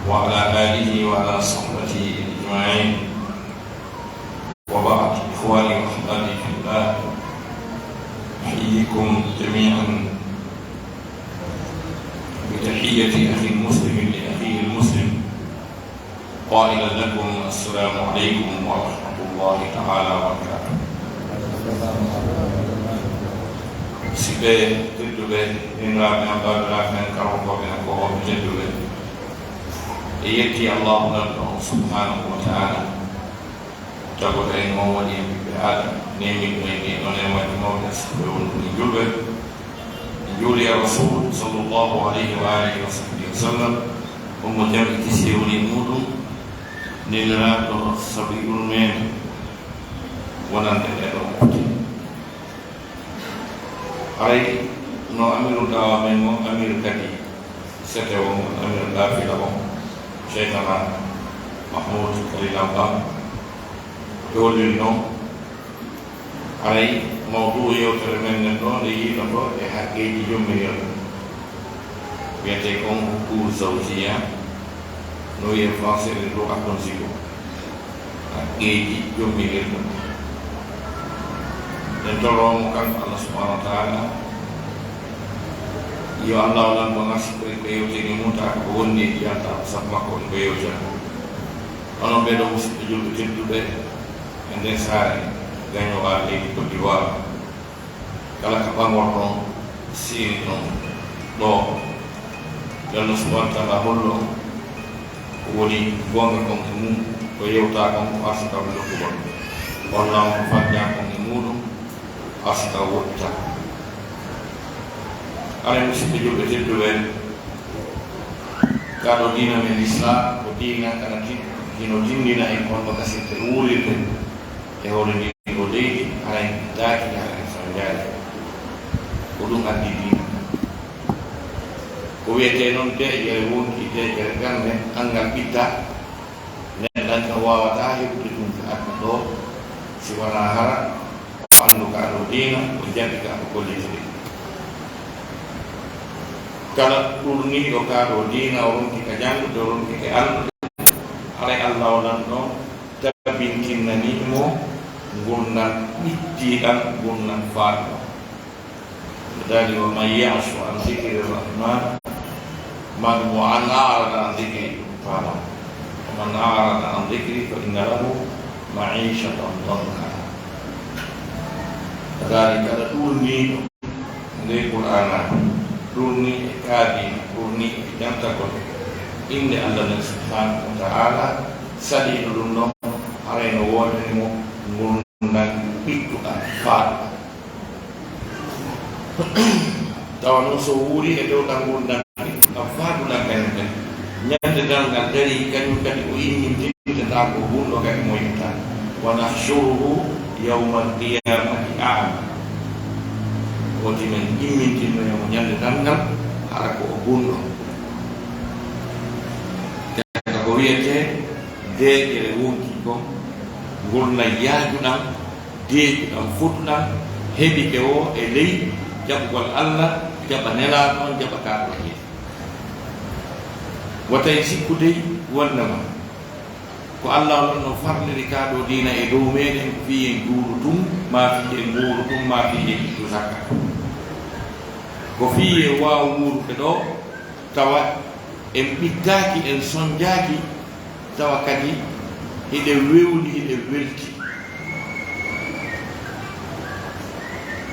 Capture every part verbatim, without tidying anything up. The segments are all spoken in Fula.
وعلى آله وعلى صحبه أجمعين. وبعد، إخواني وأحبابي في الله، أحييكم جميعا بتحية أخي مسلم لأخيه المسلم، قائلا لكم: السلام عليكم ورحمة الله تعالى وبركاته. Musidɓe tedduɓe, miñiraaɓe am, baabiraaɓe am, karamokooɓe am, ko wonɓe tedduɓe, e yetti Allahu Lanɗo on subhanahu wa ta'ala, tagoɗo en on waɗi en ɓiɓɓe Aadama, neeminɗo en e ɗon e majji mawɓe, sabu e wondude julɓe. En njuuli e Rasul sallallahu alayhi wa alihi wa sahbihi wa sallam, on mo jam e kisiyee woni e muuɗum, neliraaɗo sabu yurmeende wonande ɗee ɗoo mofte. Haray no amiru daawa men on, amir kadi sete on, amir kaafila on, Cheikhana Mahmoud Kalilan Ba, ko holliri non, haray mawduu yewtere men nden ɗoo nde yiinoto e haqqeeji jommirɗi. Wiyetee kon huquuqu zawjiya, no wiyee français, les droits conjugaux. Haqqeeji jommirɗi. En toro mo kanko Allah subhanahu wa ta'ala, yo Allah o Lanɗo on arsuku en ko yewtee e mum, taa ko wondi e yalta sabu makko en ko yewtee. Onon ɓee ɗoo musidɓe julɓe tedduɓe, e nden saare gaño a leydi Côte d'Ivoire, kala ka ɓangorɗon siini ɗon ɗoo, Lanɗo subhanahu wa ta'ala hollo ko woni goonga kon e mum, ko yewtaa kon, ko arsuka mo jokkugol. Walla on ko fajjaa kon e muuɗum, arsuka woɗɗita. Haray musidɓe julɓe tedduɓe, kaa ɗoo diina men Lislaam ko diina kana tin-, hino tinndina en kon no gasirte wuurirde e hoore ndii ɗoo leydi, haray en ɓittaaki, haray en sonjaaki. Ko ɗum addi diina. Ko wiyetee non deeƴere wonkii, deeƴere ɓernde, anngal ɓitta, neɗɗanke waawataa heɓude ɗum ka aduna ɗoo, si wanaa hara o anndu kaa ɗoo diina, o jaɓi ka, o gollitiri. Kala ɗurniiɗo kaa ɗoo diina, o ronki ka janngude, o ronki ka anndude, haray Allah o Lanɗo on tabintinnanii mo ngurndan ɓittiiɗan, ngurndan faaɗuɗan. Dali: ومن يعش عن ذكر الرحمن، من، ومن أعرض عن ذكري, pardon. ومن أعرض عن ذكري فإن له معيشة ضنكا. Dali kala ɗurniiɗo ndee Qur'aana, ɗurnii e kaa diina, ɗurnii e jantagol innde Allah nden subhanahu wa ta'ala, saliiɗo ɗum ɗon, haray no woodani mo ngurndan ɓittuɗan, faaɗuɗan. Tawa non so wuuri e dow ɗan ngurndan, ɗan faaduɗan kañum kadi. Ñande darngal darii, kañum kadi o immintintetaako, o bunɗo kadi moytataa. ونحشره يوم القيامة أعمى. Woti men immintinnoya mo ñande darngal, hara ko o bunɗo. Ƴetta ko wiyetee deeƴere wonkii kon, ngurndan yaajuɗan, deeƴuɗan, fotuɗan, heɓike woo e ley jaɓugol Allah, jaɓa Nelaaɗo on, jaɓa kaa ɗoo diina. Wota en sikku dey wonndema ko Allah on no farliri kaa ɗoo diina e dow meɗen, ko fii en juulu tun, maa fii en muuru tun, maa fii en ittu zakka. Ko fii en waawa wuurude ɗoo, tawa en ɓittaaki, en sonjaaki, tawa kadi hiɗen wewni, hiɗen welti.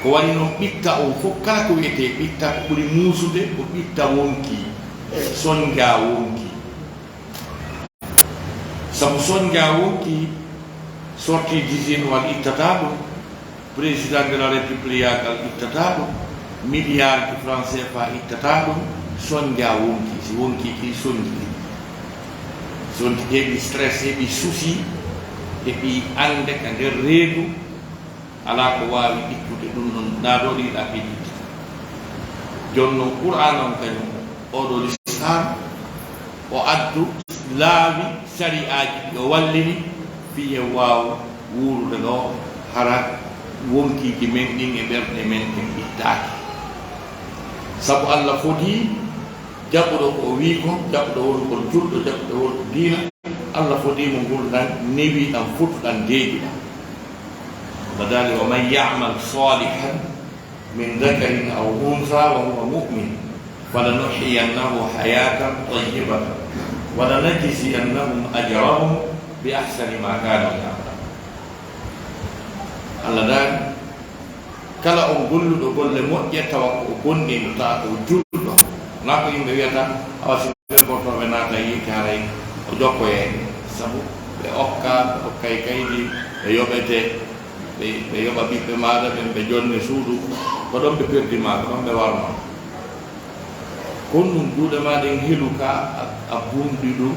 Ko waɗi non ɓitta on fof, kala ko wiyetee ɓitta, ko ɓuri muusude ko ɓitta wonkii, sonjaa wonkii. Sabu sonjaa wonkii, sortie d'usine wal ittataa ɗum, Président de la République yaagal ittataa ɗum, milliard franc C F A ittataa ɗum, sonjaa wonkii, si wonkii kii sonjii. Si wonkii heɓii stress, heɓii souci, heɓii annde ka nder reedu, alaa ko waawi ittude ɗum ɗon, naa ɗoo ɗiɗa ɓiɗɗi. Jooni non Qur'aana on kañum, oo ɗoo lislaam, o addu laawi sari'aaji ɗi o wallini fii en waawa wuurude ɗoo, hara wonkiiji men ɗin e ɓerɗe men ɗen ɓittaaki. Sabu Allah fodii Jaɓuɗo ko o wii kon, jaɓuɗo wonugol julɗo, jaɓuɗo wonugol diina, Allah fodii mo ngurndan newiiɗan, fotuɗan, deeƴuɗan. Allah daali: "Wa man ya'mal salihan min dhakarin aw untha wa huwa mu'min, falanuhyiyannahu hayatan tayyibatan, wa lanajziyannahum ajrahum bi ahsani ma kanu ya'malun." Allah daali, kala on golluɗo golle moƴƴe, tawa ko o gomɗinɗo, tawa ko o julɗo, naa ko yimɓe wiyata, awa si ɓe gortooɓe naata yiite, haray o jokkoyay. Sabu ɓe okka, ɓe okkay kaydi, ɓe yoɓete, ɓe, ɓe yoɓa ɓiɓɓe maaɗa ɓen, ɓe jonne suudu, ko ɗon ɓe perdi ma, ko ɗon ɓe warma. Kon ɗum juuɗe ma ɗen helu ka a, a bunɗi ɗum,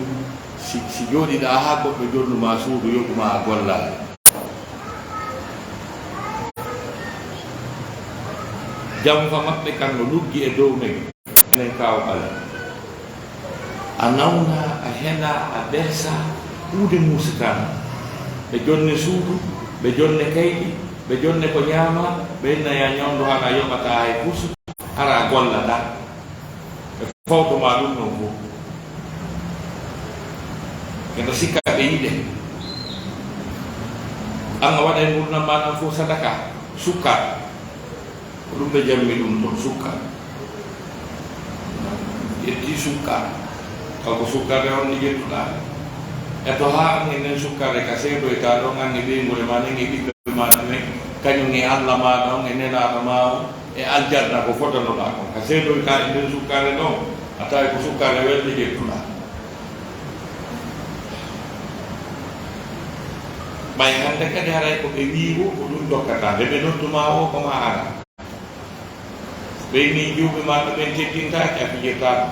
si, si jooɗiɗaa haa goɗɗo jonnu ma suudu, yoɓu ma a gollaali. Jam fa maɓɓe kan no luggi e dow men, enen kaaw ɓale. A nawna, a hena, a bersa, ɓuude muusataa. Ɓe jonne suudu, ɓe jonne kayɗi, ɓe jonne ko ñaama, ɓe inna ya ñawndo hara yoɓataa hay fus, hara gollataa. Ɓe fawto ma ɗum ɗon fof. Keɗo sikka ɓe yiɗe. An a waɗay ngurndan ma ɗan fof sadaka, sukka. Ko ɗum ɓe jammi ɗum ɗon, sukka. Ƴetti sukka. Taw ko sukkarde on ni ƴettuɗaa. E to haa an e nden sukkarde ka seedoytaa ɗon, an e ɓeynguure ma nden e ɓiɓɓe ma ɓen, kañum e Alla maaɗa on e Nelaaɗo ma on, e aljanna ko fotanoɗaa kon, ka seedoytaa e nden sukkaare ɗon, a tawi ko sukkaare welnde ƴettuɗaa. Ɓay hannde kadi haray ko ɓe wii wo ko ɗum jokkataa, nde ɓe noddu ma wo ko ma ara. Ɓe ni juuɓe maaɗa ɓen teddintaake, a fijirtaa ɗum.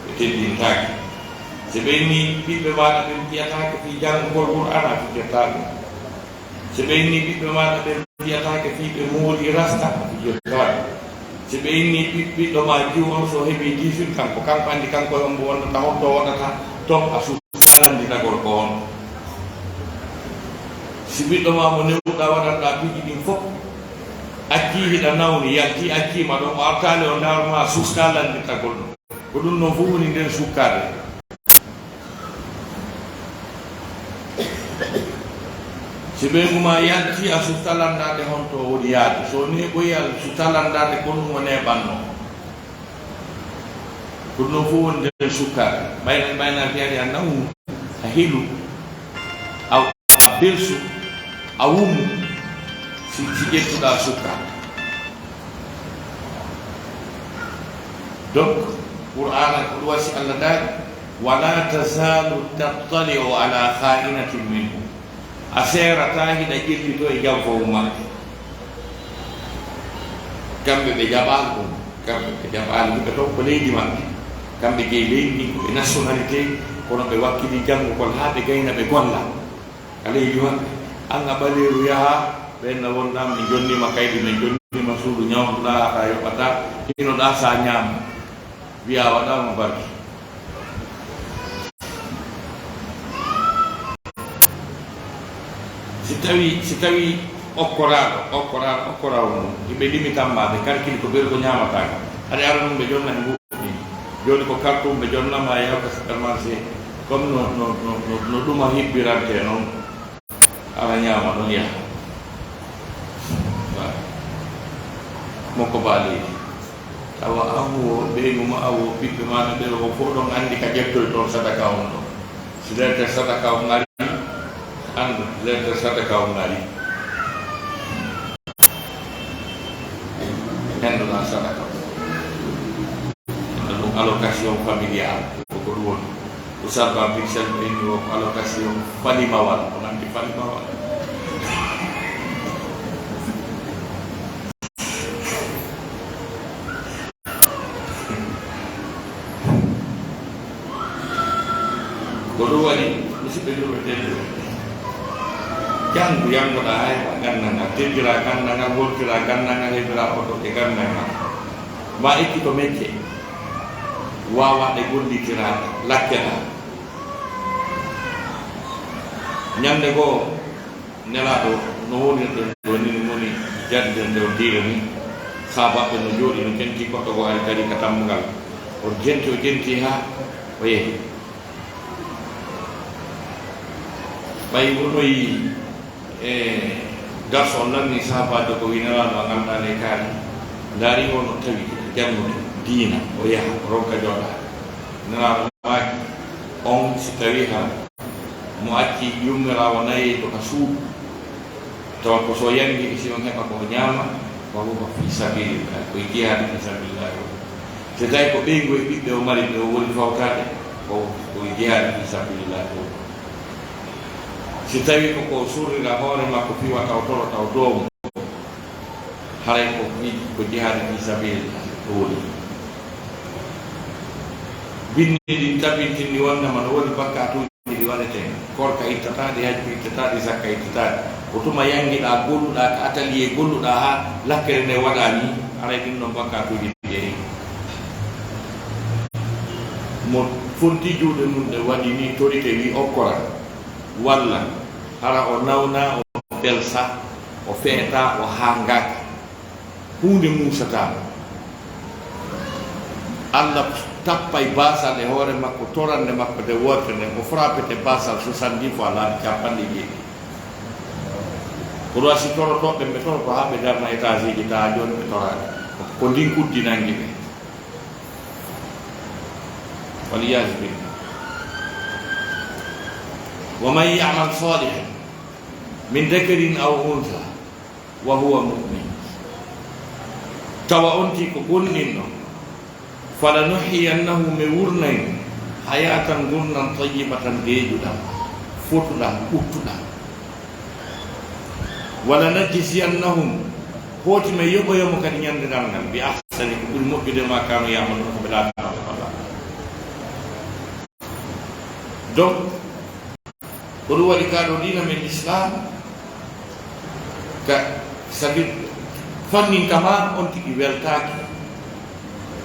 Ɓe teddintaake. Si ɓe ni ɓiɓɓe maaɗa ɓen piyataake fii janngugol Qur'aana, a fijirtaa ɗum. Si ɓe inni ɓiɓɓe maaɗa ɓen mbiyataake fii ɓe moodi rasta, a fijirtaa ɗum. Si ɓe inni ɓi-, ɓiɗɗo maa juu on, so heɓii dix-huit, kanko, kanko anndi kanko e on mbo wonnata, honto waɗata ton, a suuɗa lannditagol ko on. Si ɓiɗɗo maa mo newɗaa waɗanɗaa piiji ɗin fof, accii hiɗa nawni, yaltii, acciima ɗon, o artaali o ndaaruma, a suuɗa lannditagol ɗum. Ko ɗum ɗon fof woni nden sukkaade. Si ɓeyngu maa yaltii, a sutta lanndaade honto o woni yaade. So neeɓoyi, a sutta lanndaade ko ɗum o neeɓannoo. Ko ɗum ɗon fof woni nden sukkaade. Ɓayna, ɓayna fiyaade a nawnu, a helu, a a belsu, a wumu, si, si ƴettuɗaa sukka. Donc, Qur'aana ko ɗum wasi Allah daali, "Wala tazalu tattali'u ala kha'inatin minhum." A seerataa hiɗa ƴellito e janfoowo maɓɓe. Kamɓe ɓe jaɓaali ɗum, kamɓe ɓe jaɓaali yimɓe toon ko leydi maɓɓe. Kamɓe jeyi leydi ndin ko ɓe nationalité, kono ɓe wakkili janngugol haa ɓe gayna ɓe golla. Ka leydi maɓɓe, an a ɓaleeru yaha, ɓeen na wonɗaa, min jonniima kaydi, min jonniima suudu, ñawnduɗaa, haɗa yoɓataa, hinoɗaa, sa ñaama. Wiya a waɗaama barki. Si tawi, si tawi okkoraaɗo, okkoraaɗo, okkoraaɗo mum, iɓe limitan ma, ɓe kalkili ko ɓeru ko ñaamataa ka. Haɗa ara ɗum ɓe jonna e mbuuɗi. Jooni ko kartum ɓe jonna ma, yaha ka supermarché, comme no, no, no, no, no ɗuma hibbirante noon. Awa ñaama ɗon yaha. Ba. Mokko ba leydi. Awa an wo, ɓeynu ma awo, ɓiɓɓe ma no ɓe o fof ɗon anndi ka ƴettoy toon sadaka on ɗon. Si leeter sadaka on ngari, anndu leeter sadaka on ngari. Anndu ɗon sadaka on. Ɗum allocation familiale, ko ko ɗum woni. Oustaz Ba Pixel ɓe inni o ko allocation falimawal, ko nanndi falimawal. Ko ɗum waɗi, musidɓe julɓe tedduɓe, janngu, janngoɗaa hay ko ganndal ngal, teddira ganndal ngal, wortira ganndal ngal, heɓira oto e ganndal ngal. Ma ikki ko mecce. Waawaaɗe gollitiraaɗe, lakketa. Ñannde goo, Nelaaɗo no wonirɗen ɗo ni, no woni jaɗirɗen ɗo diina ni. Saabaaɓe no jooɗi, no tentii goɗɗo goo ari dari ka dammugal. O O jenti, o jenti haa o yehi. Ɓay wonoyi e garso on lanni sahabaajo ko wi Nelaaɗo a ngalɗaa nde kaari. Ndaari o no tawi jannude diina, o yaha, o ronka jooɗaade. Nelaaɗo maaki, on si tawi ha mo acci yummiraawo nayeejo ka suudu, tawa ko so yangi si on heɓa ko o ñaama, wa huwa fi sabilillah, ko e jihaadi fi sabilillah o. So tawi ko ɓeyngu e ɓiɓɓe o mari ɓe o woni fawtaade, ko, ko e jihaadi fi sabilillah o. Si tawi ko ko surrira hoore makko fii wata o toro taw doomu, haray ko fii ko jihaadi fi sabilillah o woni. Binndi ɗin tabintinni wonnde ma no woni bakkaatuuji ɗi waɗeten. Korka ittataaɗi, hajju ittataaɗi, zakka ittataaɗi. Ko tuma yangiɗaa, golluɗaa ka atalier, golluɗaa haa lakkere nde waɗaa ni, haray ɗin ɗon bakkaatuuji ɗi ɗi. Mo fonti juuɗe mum ɗe waɗi ni torike wi okkora, walla hara o nawna, o belsa, o feeta, o haangaaka. Huunde muusataa mo. Allah tappay baasal e hoore makko, torannde makko nde wootere nden, o frappete baasal soixante-dix fois laabi capanɗe jeeɗiɗi. Ko ɗum si torotooɓe ɓe toroto haa ɓe darna étageji, tawa jooni ɓe toraani. Ko ndin kuddi nangi ɓe. Wal iyaazu billah. Wa man ya'mal salihan min dhakarin aw untha wa huwa mu'min. Tawa on tigi ko gomɗinɗo. Falanuhyiyannahu, mi wurnay mo, hayatan, ngurndan, tayyibatan, deeƴuɗan, fotuɗan, ɓuttuɗan. Walanajziyannahum, hooti mi yoɓoya mo kadi ñande darngal, bi ahsani, ko ɓuri moƴƴude ma kanu ya'maluna, ko ɓe laatano ɓe walla. Donc, ko ɗum waɗi kaa ɗoo diina men Islam, ka sabi fanninta ma on tigi weltaaki,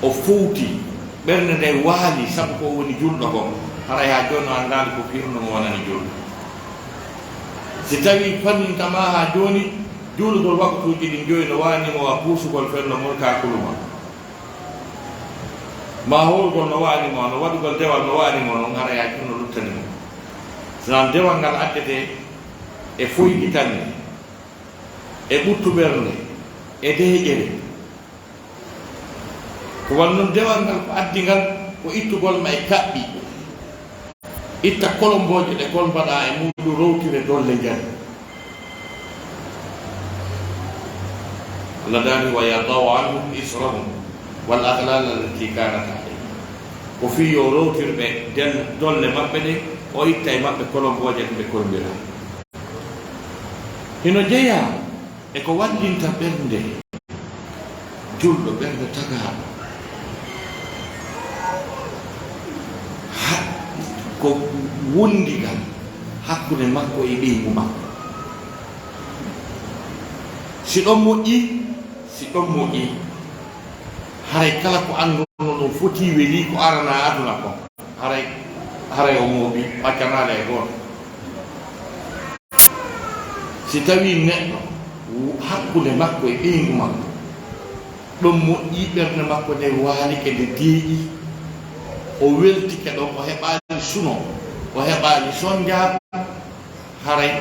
o fowti, ɓernde nde waali, sabu ko o woni julɗo ko, haray haa jooni o anndaali ko firno mo wonani julɗo. Si tawii fanninta ma haa jooni, juulugol waktuuji ɗin joyi no waani mo wa puusugol fello mum kaa kuluma. Maa hoorugol no waani mo, no waɗugol dewal no waani mo, non haray haa jooni no luttani mo. Sinaa dewal ngal addete e foyɗitannde, e ɓuttu ɓernde, e deeƴere. Ko wano non dewal ngal ko addi ngal, ko ittugol ma e kaɓɓi. Itta kolombooje ɗe kon mbaɗa e muɗum rowtire dolle njari. Allah daali, "Wa yadau anhum israhum wal aghlal allati kanat alayhim." Ko fii yo rowtir ɓe den dolle maɓɓe ɗe, o itta e maɓɓe kolombooje ɗe ɓe kolmbira. Hino jeyaa e ko wallinta ɓernde julɗo, ɓernde tagaaɗo, ha-, ko wondigal hakkunde makko e ɓeyngu makko. Si ɗon moƴƴi, si ɗon moƴƴi, haray kala ko annduno ɗum foti weli ko arana aduna kon. Haray, haray o mooɓi, accanaale e gooto. Si tawii neɗɗo, hakkunde makko e ɓeyngu makko, ɗon moƴƴi, ɓernde makko nde waalike, nde deeƴi, o weltike ɗon, o heɓaali suno, o heɓaali sonjaa, haray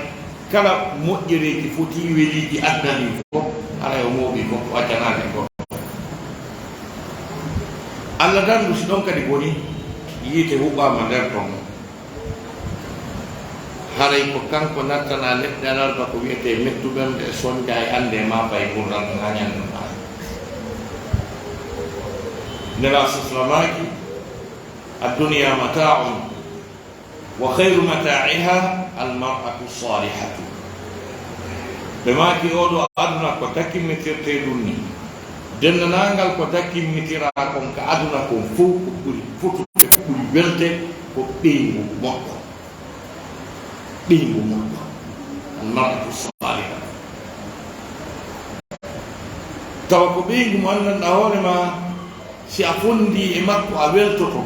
kala moƴƴereeji foti weliiji addani fof, haray o mooɓi fof, o accanaali fof. Allah dandu, si ɗon kadi boni, yiite huɓɓaama nder ton. Haray ko kanko nattana leɗɗe alarba ko wiyetee mettuɓernde e sonja e annde e maafa e gurdam haa ñande maayo. Nelaaɗo sallallahu alayhi wa sallam maaki, "Ad-dunya mata'un." Wa khayru mata'iha al-mar'atu salihatu. Ɓe maaki, oo ɗoo aduna ko dakimmitirtee ɗum ni. Denndaangal ko dakimmitira kon ka aduna kon fow ko ɓuri fotude, ko ɓuri welde ko ɓeyngu moƴƴo. Ɓeyngu moƴƴo. Al-mar'atu salihatu. Tawa ko ɓeyngu mo anndanɗaa hoore maa, si a fondii e makko a weltoto.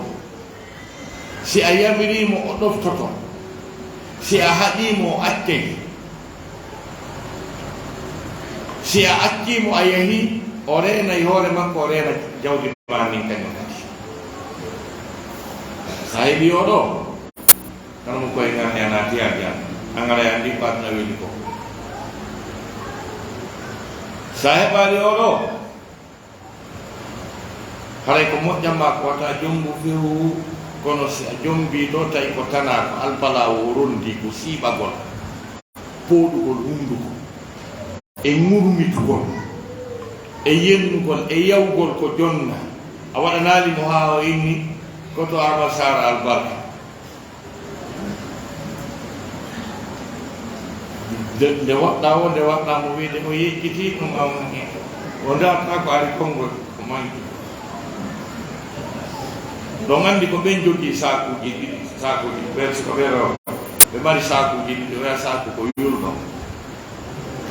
Si a yamirii mo, o ɗoftoto. Si a haɗii mo, o accay. Si a accii mo, a yahii, o reenay hoore makko, o reena jawdi maa ndin kañum kadi. So a heɓii oo ɗoo, tan mo koye ngar e a naati aljanna. An aɗa anndi ko aduna weli ko. So a heɓaali oo ɗoo, haray ko moƴƴan maa ko wata a jombu few, kono si a jombii ɗoo, tawi ko tanaa, ko albalaa o rondi, ko siiɓagol, pooɗugol hunnduko, e ŋurmitugol, e yennugol, e yawgol ko jonna. A waɗanaali mo haa o inni, ko to Aama Saara albarka. Nde, nde waɗɗaa o, nde waɗɗaa mo wiyde o yejjitii ɗum, am, o ndaartaa ko ari konngol, ko manki. Ɗon anndi ko ɓen jogii saakuuji ɗiɗi, saakuuji, ɓen suka ɓe rewɓe. Ɓe mari saakuuji ɗiɗi, oya saaku ko yulɗo.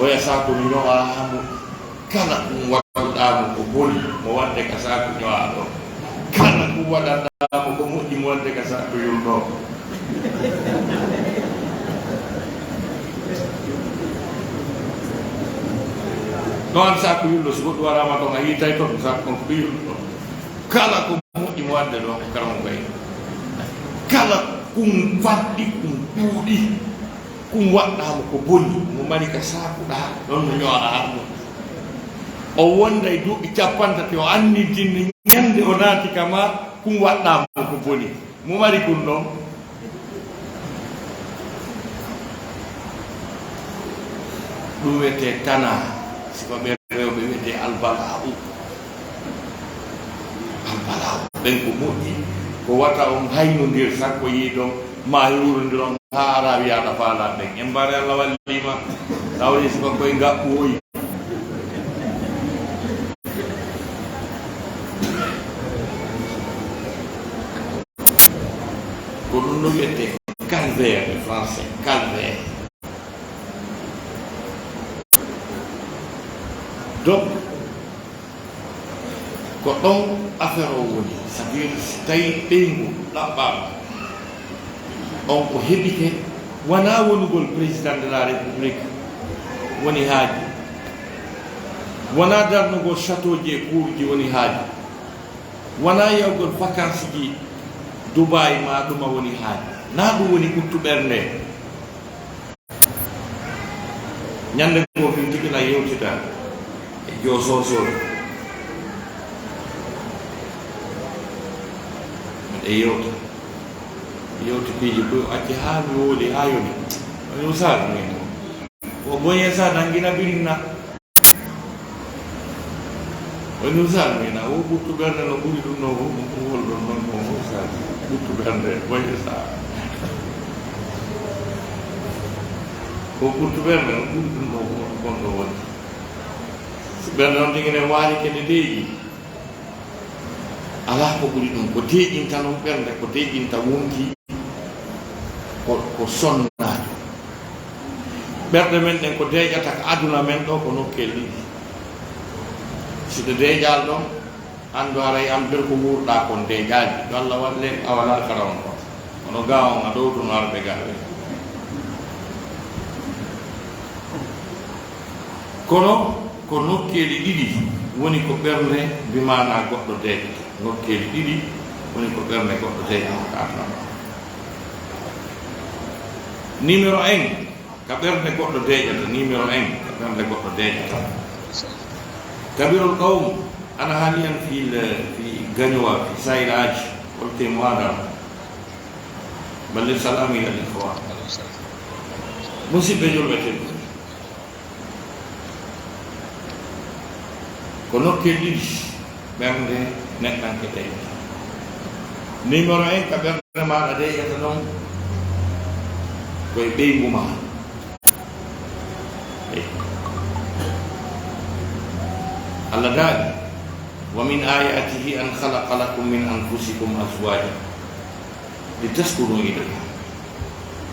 Oya saaku no ño'aa mo. Kala ɗum waɗuɗaa mo ko boni, mo waɗde ka saaku ño'aa ɗon. Kala ɗum waɗanɗaa mo ko moƴƴi, mo waɗde ka saaku yulɗo. Ɗo an saaku yulɗo, si goɗɗum waraama toon, a yiitay toon, saaku kon ko yulɗo. Kala ko moƴƴi, mo waɗde ɗo, ko karamoko en. Kala ɗum faɗɗi, ɗum ɗuuɗi. Kum waɗɗaa mo ko boni, mo mari ka saakuɗaa, ɗon no ño'aa mo. O wonda e duuɓi cappanɗe tati, o annitinni ñande o naati ka maa, kum waɗɗaa mo ko boni. Mo mari kun ɗon. Ɗum wiyetee tanaa, si ko ɓe rewɓe wiyetee albala'u. Albala'u. Ɓen ko moƴƴi, ko wata on haynondir, sakko yiidon, maa hiwrondiron, haa ara wi'aɗa faalaa ɓen. En mbaare Allah walliima, tawri si ko koye ngaɓɓu woyi. Ko ɗum no wiyetee calvaire e français, calvaire. Donc, ko ɗon affaire o woni, c'est-à-dire, si tawi ɓeyngu ɗaɓɓaama, on ko heɓike, wonaa wonugol président de la république woni haaju, wonaa darnugol château ji e cour ji woni haaju, wonaa yahugol vacances ji Dubaï maa ɗuma woni haaju, naa ɗum woni ɓuttu ɓernde. Ñande goo min tigi na yewtida e joo soosol. Miɗe yewta. Mi yewti piiji buy o acci haa mi wooli haa yoni. O wi, "Ustaas, min o boye sa nangina birin na." O wi, "Ustaas, min a wo ɓuttu ɓernde no ɓuri ɗum no fof, ɗum ko wol ɗon noon ko Ustaas. Ɓuttu ɓernde, boye sa." Ko ɓuttu ɓernde no ɓuri ɗum no fof, ɗum kon ɗo woni. Si ɓernde on tigi ne waali kene deeƴi, alaa ko ɓuri ɗum. Ko deeƴinta noon ɓernde, ko deeƴinta wonki, ko, ko sonnaajo. Ɓerɗe men ɗen ko deeƴata ka aduna men ɗo ko nokkeel ɗiɗi. Si ɗo deeƴaali ɗon, anndu haray an nder ko nguurɗaa kon deeƴaali. Yo Allah walle a walaa kala on ɗon. Kono gaa on a ɗowtuno arɓe gaa ɓe. Kono ko nokkeeli ɗiɗi woni ko ɓernde bi maanaa goɗɗo deeƴata. Nokkeeli ɗiɗi woni ko ɓernde goɗɗo deeƴata ka aduna ɗo. Numéro un, ka ɓernde goɗɗo deeƴata, numéro un, ka ɓernde goɗɗo deeƴata. Kabirul qawm, ana haaliyan fi le, fi gañuwa, fi saylaaji, wol témoin dam. Balli salami ilal ikhwan. Musidɓe julɓe tedduɓe. Ko nokkee ɗiɗi ɓernde neɗɗanke deeƴata. Numéro un ka ɓernde maaɗa deeƴata ɗon ko e ɓeyngu maa. Eyi. Allah daali, "Wa min ayatihi an khalaqa lakum min anfusikum azwaja." Li taskunu ilayha.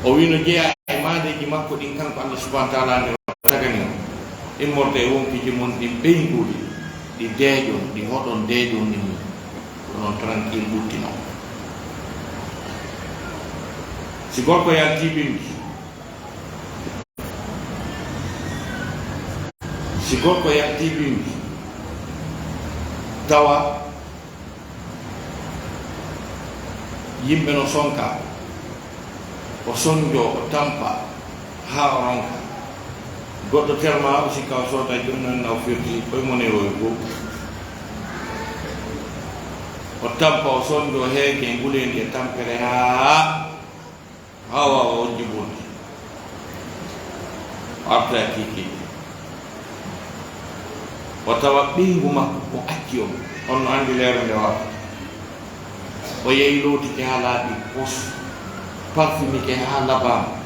O wii no jeyaa e maadeeji makko ɗin, kanko Allah subhanahu wa taala, nde o tagani on immorde e wonkiiji mon ɗin ɓeynguuli, ɗi deeƴon, ɗi hoɗon deeƴon e mum. Ko noon tranquille ɓuttinon. Si gorko yaltii bimbi, Si gorko yaltii bimbi, tawa Yimɓe no sonka, o sonjo, o tampa, haa o ronka. Goɗɗo terma o sikka o soota jooni noon na o firti koye mon e oye goo. O tampa, o sonjo heege e nguleendi e tampere haa, haa waawa o jiɓude. O arta e kiikiiɗe. O tawa ɓeyngu makko o acci on, on no anndi leere nde warata. O yehi lootike haa laaɓi pos, parfumike haa labaama,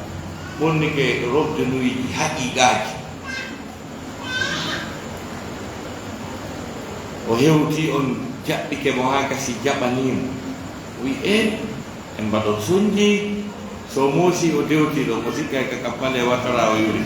ɓornike robde nuyiji haqiiqaaji. O hewti, on jaɓɓike mo haa gasi, jaɓanii mo. O wi, "Ee, en mbaɗon sonji." So moosi o dewti ɗo, o sikka ka kappale watara o yuri.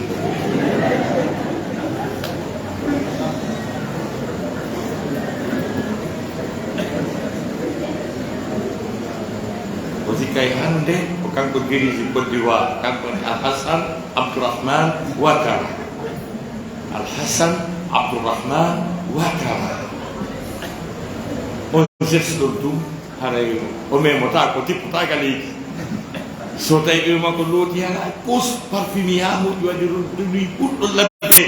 O sikkay hannde ko kanko diriji Côte d'Ivoire, kanko woni Alhassan Abdourahmane Ouattara. Alhassan Abdourahmane Ouattara. On geste ɗon tum, haray o memotaako, o tippotaaka leydi. So tawi ɓe makko looti hala pos parfumi haa moƴƴi, waɗi ɗum ɓurɗo labde.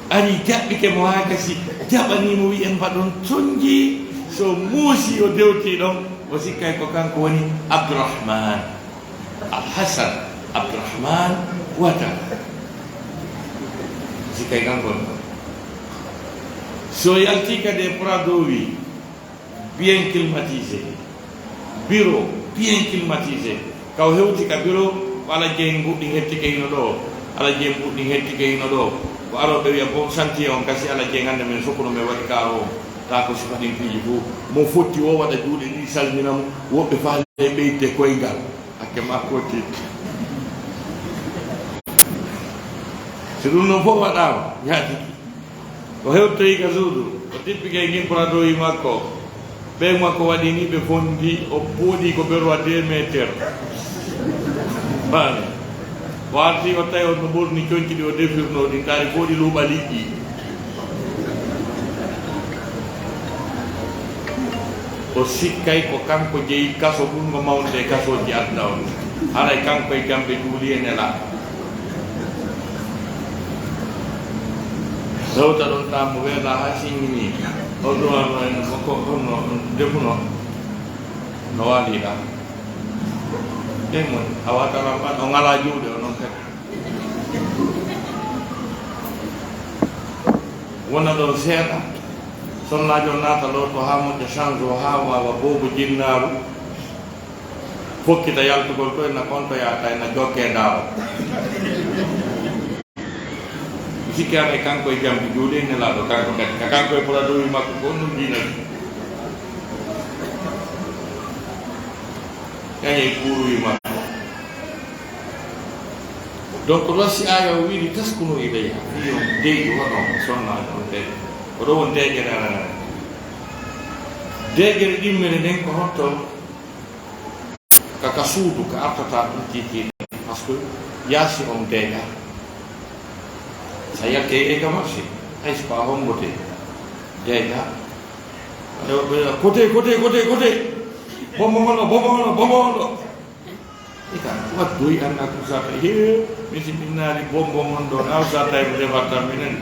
Ari jaɓɓike mo haa gasi, jaɓanii mo, wi en mbaɗon sonji. So muusi o dewti ɗon, o sikkay ko kanko woni Abdourahmane, Alhassan Abdourahmane Ouattara. Sikkay kanko woni ɗon. So yalti kadi e Prado wi, bien climatisé. Bureau, bien climatisé. Kaw hewti ka bureau, ko Alajji en goɗɗi hettike hino ɗo. Alajji en goɗɗi hettike hino ɗo. Ko arooɓe wiya, "Bon santiye on kasi Alajji en hannde men sokkuno men waɗi kaaro on." Taa ko sifa ɗin piiji fof. Mo fotti o waɗa juuɗe ɗiɗi salmina mo. Woɓɓe faale ɓeyde koyngal. Hakke makko o tiiɗi. Si ɗum ɗon fof waɗaama, yaadi. O hewtoyi ka suudu, o tippike e ngin Prado wi makko. Ɓee makko waɗi ni ɓe fondi, o pooɗi ko ɓe rowa deux meter. Faami? O arti o tawi on no ɓorni conci ɗi o defirno ɗin, taari fof ɗi luuɓa liƴƴi. O sikkay ko kanko jeyi kaso ɓurngo mawnude e kasooji aduna on. Haray kanko e jamɓe juuli e nela. Rewta ɗon taa mo weela haa singini. O ɗowano en ko honno defuno no waali ɗa. Ɗen mo a wataram ɓan o ŋalaa juuɗe o non kadi. Wona ɗon seeɗa, sonnaajo naata looto haa moƴƴa, change o haa waawa boobo jinnaaru. Fokkita yaltugol to ena kontoyaa ta ena jokkee daaro. Mi sikki hara e kanko e jamdi juuɗe nelaaɗo kanko kadi. Ka kanko e produit makko ko ɗum diina ɗum. Kañe e kuuruwi makko. Donc ɗo si aaya o wiiri taskunu ilayha, fii on deeƴi hono sonnaajo on deeƴi. Ko ɗo won deeƴere arana. Deeƴere ɗimmere nden ko hotto? Ka, ka suudu, ka artata ɗum kiikiiɗe. Parce que yaasi on deeƴa. Sa yakke e ka marché, hay so ko a hombote. Deeƴa. Ɓe, ɓe, kote, kote, kote, kote. Bombo ngono, bombo ngono, bombo ngono. Ika, waddoyi an a kusata. He, mi si min naali bombo mon ɗo, na usata e mo defarta minen.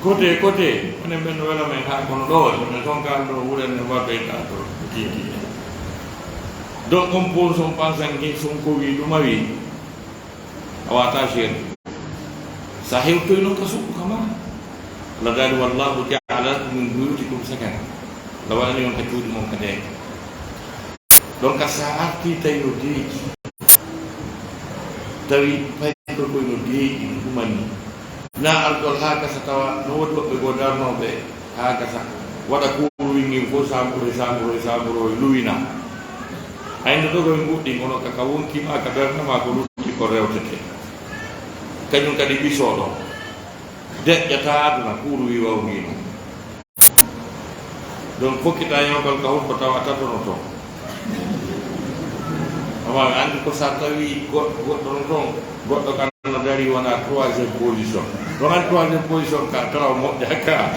Kote, kote. Onen ɓen no wela men ha kono ɗo, mi sonka an ɗo wuren ne mbaɗoyta to. Kiikiiɗe. Donc, on pon son pansan ngi son ko wi ɗum a wi. A wata seeɗa. Sa hewtoy noon ka suudu ka ma. Allah daali, "Wallahu ja'ala lakum min buyutikum sakana." Allah waɗani on ka cuuɗi mon ka deeƴa. Donc, sa arti tawi no deeƴi. Tawi payɗo koy no deeƴi, no ɗumani. Na alkol haa gasa tawa no woodi woɓɓe goo darnooɓe haa gasa. Waɗa kuuru winngin fof saamburo e saamburo e saamburo e luwina. Aynde dogoy nguɗɗin kono ka, ka wonki ma, ka bernde ma ko lutti ko rewtete. Kañum kadi ɓisoo ɗo. Deƴƴata aduna kuuru wi wawngino. Donc fokkita yewgal ka hutba tawa tatono toon. Ama mi anndi ko sa tawi goɗɗo, goɗɗo no toon, goɗɗo kan no dari wona troisième position. Ɗon an troisième position ka tawa moƴƴa ka.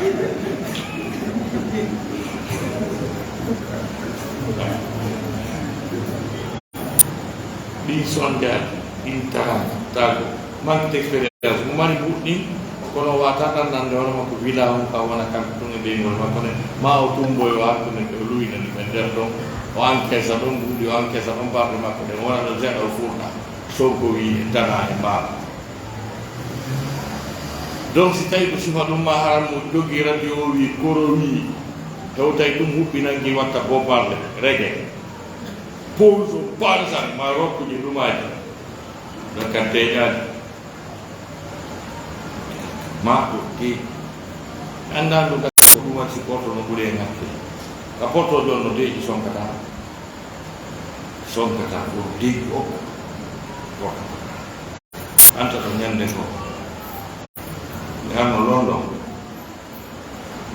ɗin sonjaaji, ɗin taraji, tago, manque d'expérience. Mo mari mbuɗɗin, kono wata ɗannande hono makko wila on ka wona kanko tun e ɓeynguure makko ne, ma o tumboyo hakkunde ɓe, o luwina ɗum e nder ɗon, o encaissa ɗon mbuuɗi, o encaissa ɗon barɗe makko ɗen, o wona ɗon seeɗa o furɗa. Sonko wi e tana e mbaal. Donc si tawi ko sifa ɗum ma haram mo jogi radio o wi koro wi, hewtay ɗum huɓɓinanki watta bobarde, reggae. Pose o bansan ma rokkuji ɗumaji. Ɗon kan teñaani. Ma ɗo deeƴi. Annda ndu gasa ko ɗum waɗi si porto no ɓuri e ŋakke. Ka porto joon no deeƴi sonkata. Sonkata ko deeƴi o. Porto. Anta to ñande ko. Mi arno London.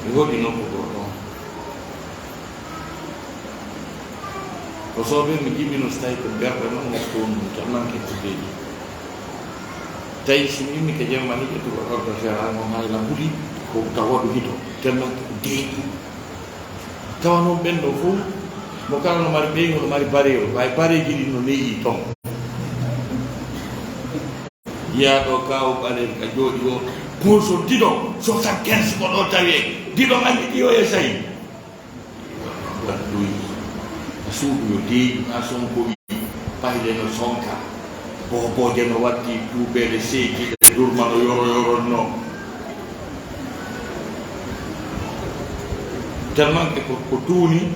Mi hoɗi nokku goo ɗon. Ko soobee mi jibino si tawi ko berɗe non mofto on ɗum, tellement que ko deeƴi. Tawi si mi immi ka jemma ni ƴettugo ordinateur an on hayla huli ko tawa ɗum hito, tellement que ko deeƴi. Tawa noon ɓen ɗo fof, mo kala no mari ɓeyngu, no mari bareeru, way bareeji ɗin no neeyi ton. Yiyaa ɗo kaaw ɓalel ka jooɗi o, poison diɗo, soixante-quinze ko ɗo tawi en. Diɗo anndi ɗi o e sayi. Waɗɗoyi. A suudu yo deeƴi, a sonko wi, payle no sonka. Boobooje no watti, tuubeele seeki, e durma no yoro yoron no. Tellement que ko, ko tuuni,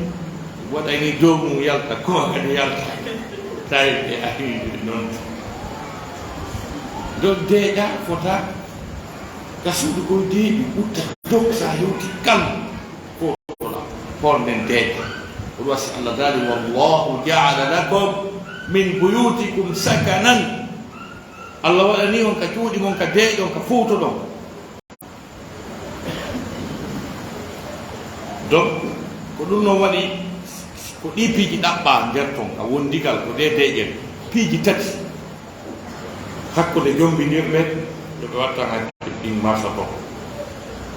waɗay ni dow mum yalta, ko kadi yalta. Tawi ɓe ari noon. Donc deeƴa fota ka suudu koye deeƴi ɓutta dok sa hewti kal ko la hol nden deeƴa. Ko ɗum wasi Allah daali, "Wallahu ja'ala lakum min buyutikum sakanan." Allah waɗani on ka cuuɗi mon, ka deeƴon, ka fowtoɗon. Donc ko ɗum noon waɗi ko ɗi piiji ɗaɓɓa nder ton, ka wondigal ko ɗe deeƴen piiji tati hakkunde jombindirɓe, yo ɓe wattan hakkille ɗin marsa ton.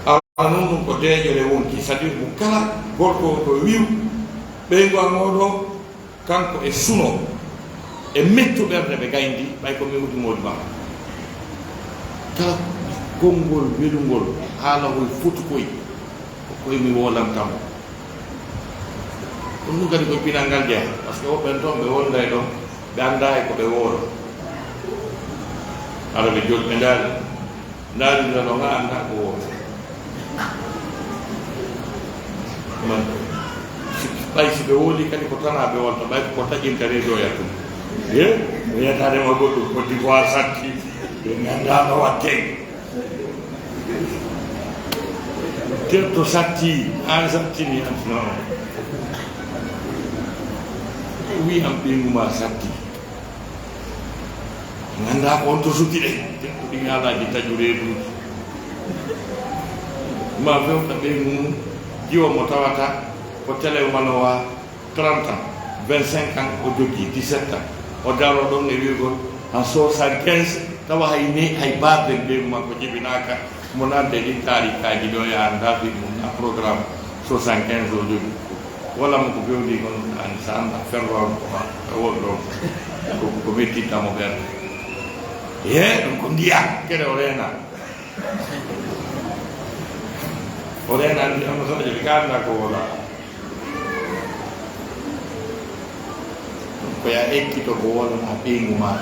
Awa non ɗum ko deeƴere wonki, c'est-à-dire mo kala gorko on ko wi'u ɓeyngu an oo ɗoo, kanko e suno, e mettu ɓernde ɓe gayndi, ɓay ko mi woni moodi ma. Kala konngol welungol, haala hoy foti koy, ko koy mi wolanta mo. Ɗum ɗum kadi koye pinal ngal jeyaa, par ce que woɓɓe en toon ɓe wonday ɗon, ɓe anndaa e ko ɓe woola. Ara ɓe jooɗi ɓe ndaari. Ndaari no ɗo nga annda ko woote. Man, si, ɓay si ɓe woodi kadi ko tana ɓe wonta, ɓay ko taƴinta reedo yattum. He, mi yiyataade ma goɗɗum, Côte d'Ivoire satti, ɓe ngannda no watte. Terto satti, an sattini, an no. Wi am ɓeyngu ma satti. Nganndaa ko on to suti ɗe, ko ɗi ŋaalaaji taƴu reeduuji. Ma fewta ɓeyngu mum, jiwo mo tawata ko télé manowa trente ans, vingt-cinq ans o jogii, dix-sept ans. O daroo ɗon e wi'ugol en soixante-quinze, tawa hay ne, hay baarde ɓeyngu makko jibinaaka, mo nande ɗin taarikaaji ɗo e anndaa ɓeyngu mum, na programme soixante-quinze o jogii. Wala mo ko bewndi kon an sa annda ferro on ko ma, e won ɗon. Ko, ko mettitta mo ɓernde. Ye, ɗum ko ndiya, kere o reena. O reena ndi am so je ka annda ko wala. Ko ya ekkito ko wala ma ɓeyngu ma.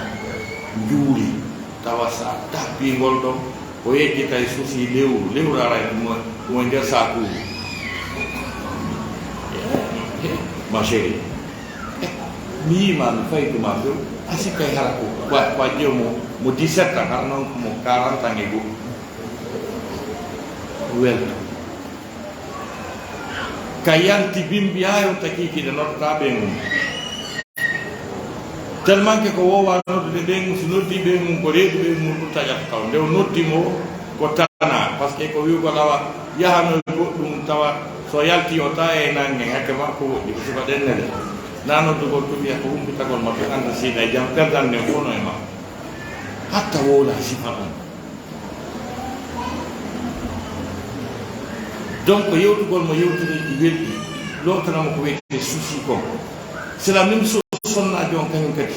Njuuri, tawa sa tappingol ɗon. O yejjita e suusi lewru, lewru ara e ɗum, ɗum e nder sakuuru. Ma chérie, mi yii ma, mi fayi tuma few, a sikkay hara ko, ko a, ko a ƴeew mo, mo dix-sept ans, hara noon ko mo quarante ans e goɗɗum. Welto. Ka yalti bimbi haa hewta kiikiiɗe noddataa ɓeyngu mum. Tellement que ko woowaa noddude ɓeyngu mum, si noddii ɓeyngu mum ko reedu ɓeyngu mum ɗum taƴata taw. Nde o noddi mo ko tana, par ce que ko wi'ugol awa yahanoy goɗɗum tawa so yalti o tawa e nange hakke ma ko woɗɗi, ko sifa ɗen nele. Na noddugol ko wi'a ko humpitagol ma ɓe annda si na e jam, perdande fof no e ma. Hatta wowla sifa ɗum. Donc yewtugol mo yewtureeji welɗi, lootana mo ko wiyetee souci kon. C'est la même chose sonnaajo on kañum kadi.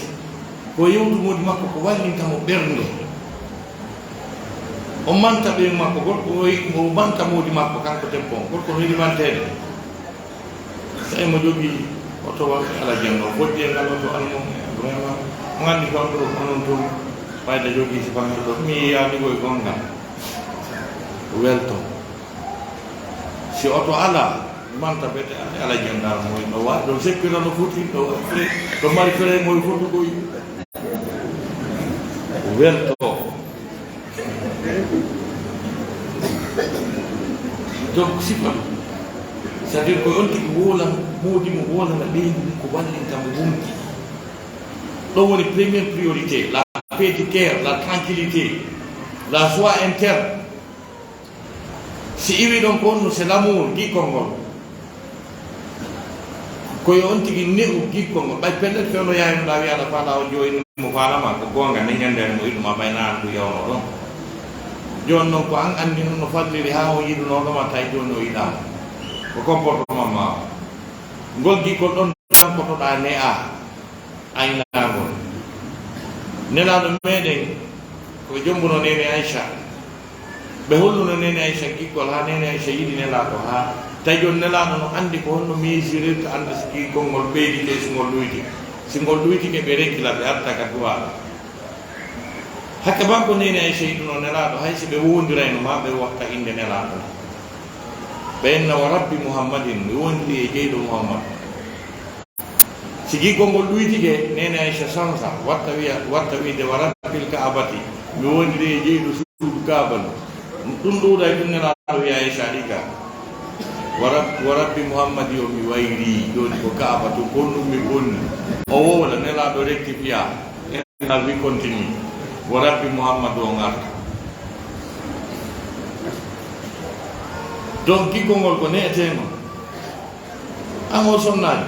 Ko yewtu moodi makko ko wallinta mo ɓernde. O manta ɓeen makko, gorko o, o manta moodi makko, kanko debbo on, gorko no yiɗi manteede. Tawi mo jogii oto wa-, ala janngo, foddi e ngal oto almon, vraiment, mo anndi ko ɗo, onon tun, fayda jogii si fangal ɗo, mi yiyaa ɗigoy gonga. Welto. Si oto ala, manta bete ala, ala janngo mo, no wa-, ɗo seppira no foti, ɗo wa-, fre-, ɗo mari fere mo foti koy. Welto. Donc, sifa ɗum. C'est-à-dire ko on tigi woolan, moodi mo woolana ɓeydi mum ko wallinta mo wonki. Ɗo woni première priorité, la paix du cœur, la tranquillité, la joie interne. Si iwi ɗon ko honno, c'est l'amour, giggol ngol. Ko yo on tigi ne'u giggol ngol. Ɓay pellet fewndo yaayno ɗaa wiya aɗa faalaa on jooni mo faalama ko goonga, nde ñannde mo yiɗuma ɓay na anndu yawno ɗon. Jooni noon ko an anndi noon no falliri haa o yiɗunooɗo ma tawi jooni o yiɗaama. Ko comportement ma o. Ngol giggol ɗon tan ko to ɗaa ne'aa. Aynaagol. Nelaaɗo meɗen ko jombuno neene Aysa. Ɓe holluno neene Aysa giggol haa neene Aysa yiɗi nelaaɗo haa tawi jooni nelaaɗo no anndi ko honno miisirirta annda si giggol ngol ɓeydi kay si ngol ɗuyti. Si ngol ɗuytike ɓe rekkila ɓe arta ka duwaaɓe. Hakke banko neene Aysa yiɗuno nelaaɗo hay si ɓe wondirayno ma ɓe watta innde nelaaɗo. Ɓe inna wa rabbi Muhammadin mi wondiri e jeyɗo Muhammad. Si giggol ngol ɗuytike, neene Aysa sansa, watta wiya, watta wiide, "Wa rabbil Ka'abati, mi wondiri e jeyɗo suudu Kaaba ndu." Ɗum ɗuuɗay ɗum nelaaɗo wiya Aysa ɗi ka. "Wa rab-, wa rabbi Muhammadi o mi wayri, jooni ko Kaaba to gonɗum mi bonni." O wowla, nelaaɗo rectifia, nelaaɗo wi continue. "Wa rabbi Muhammadu o ngarta." Donc, giggol ngol ko ne'eteema. An o sonnaani.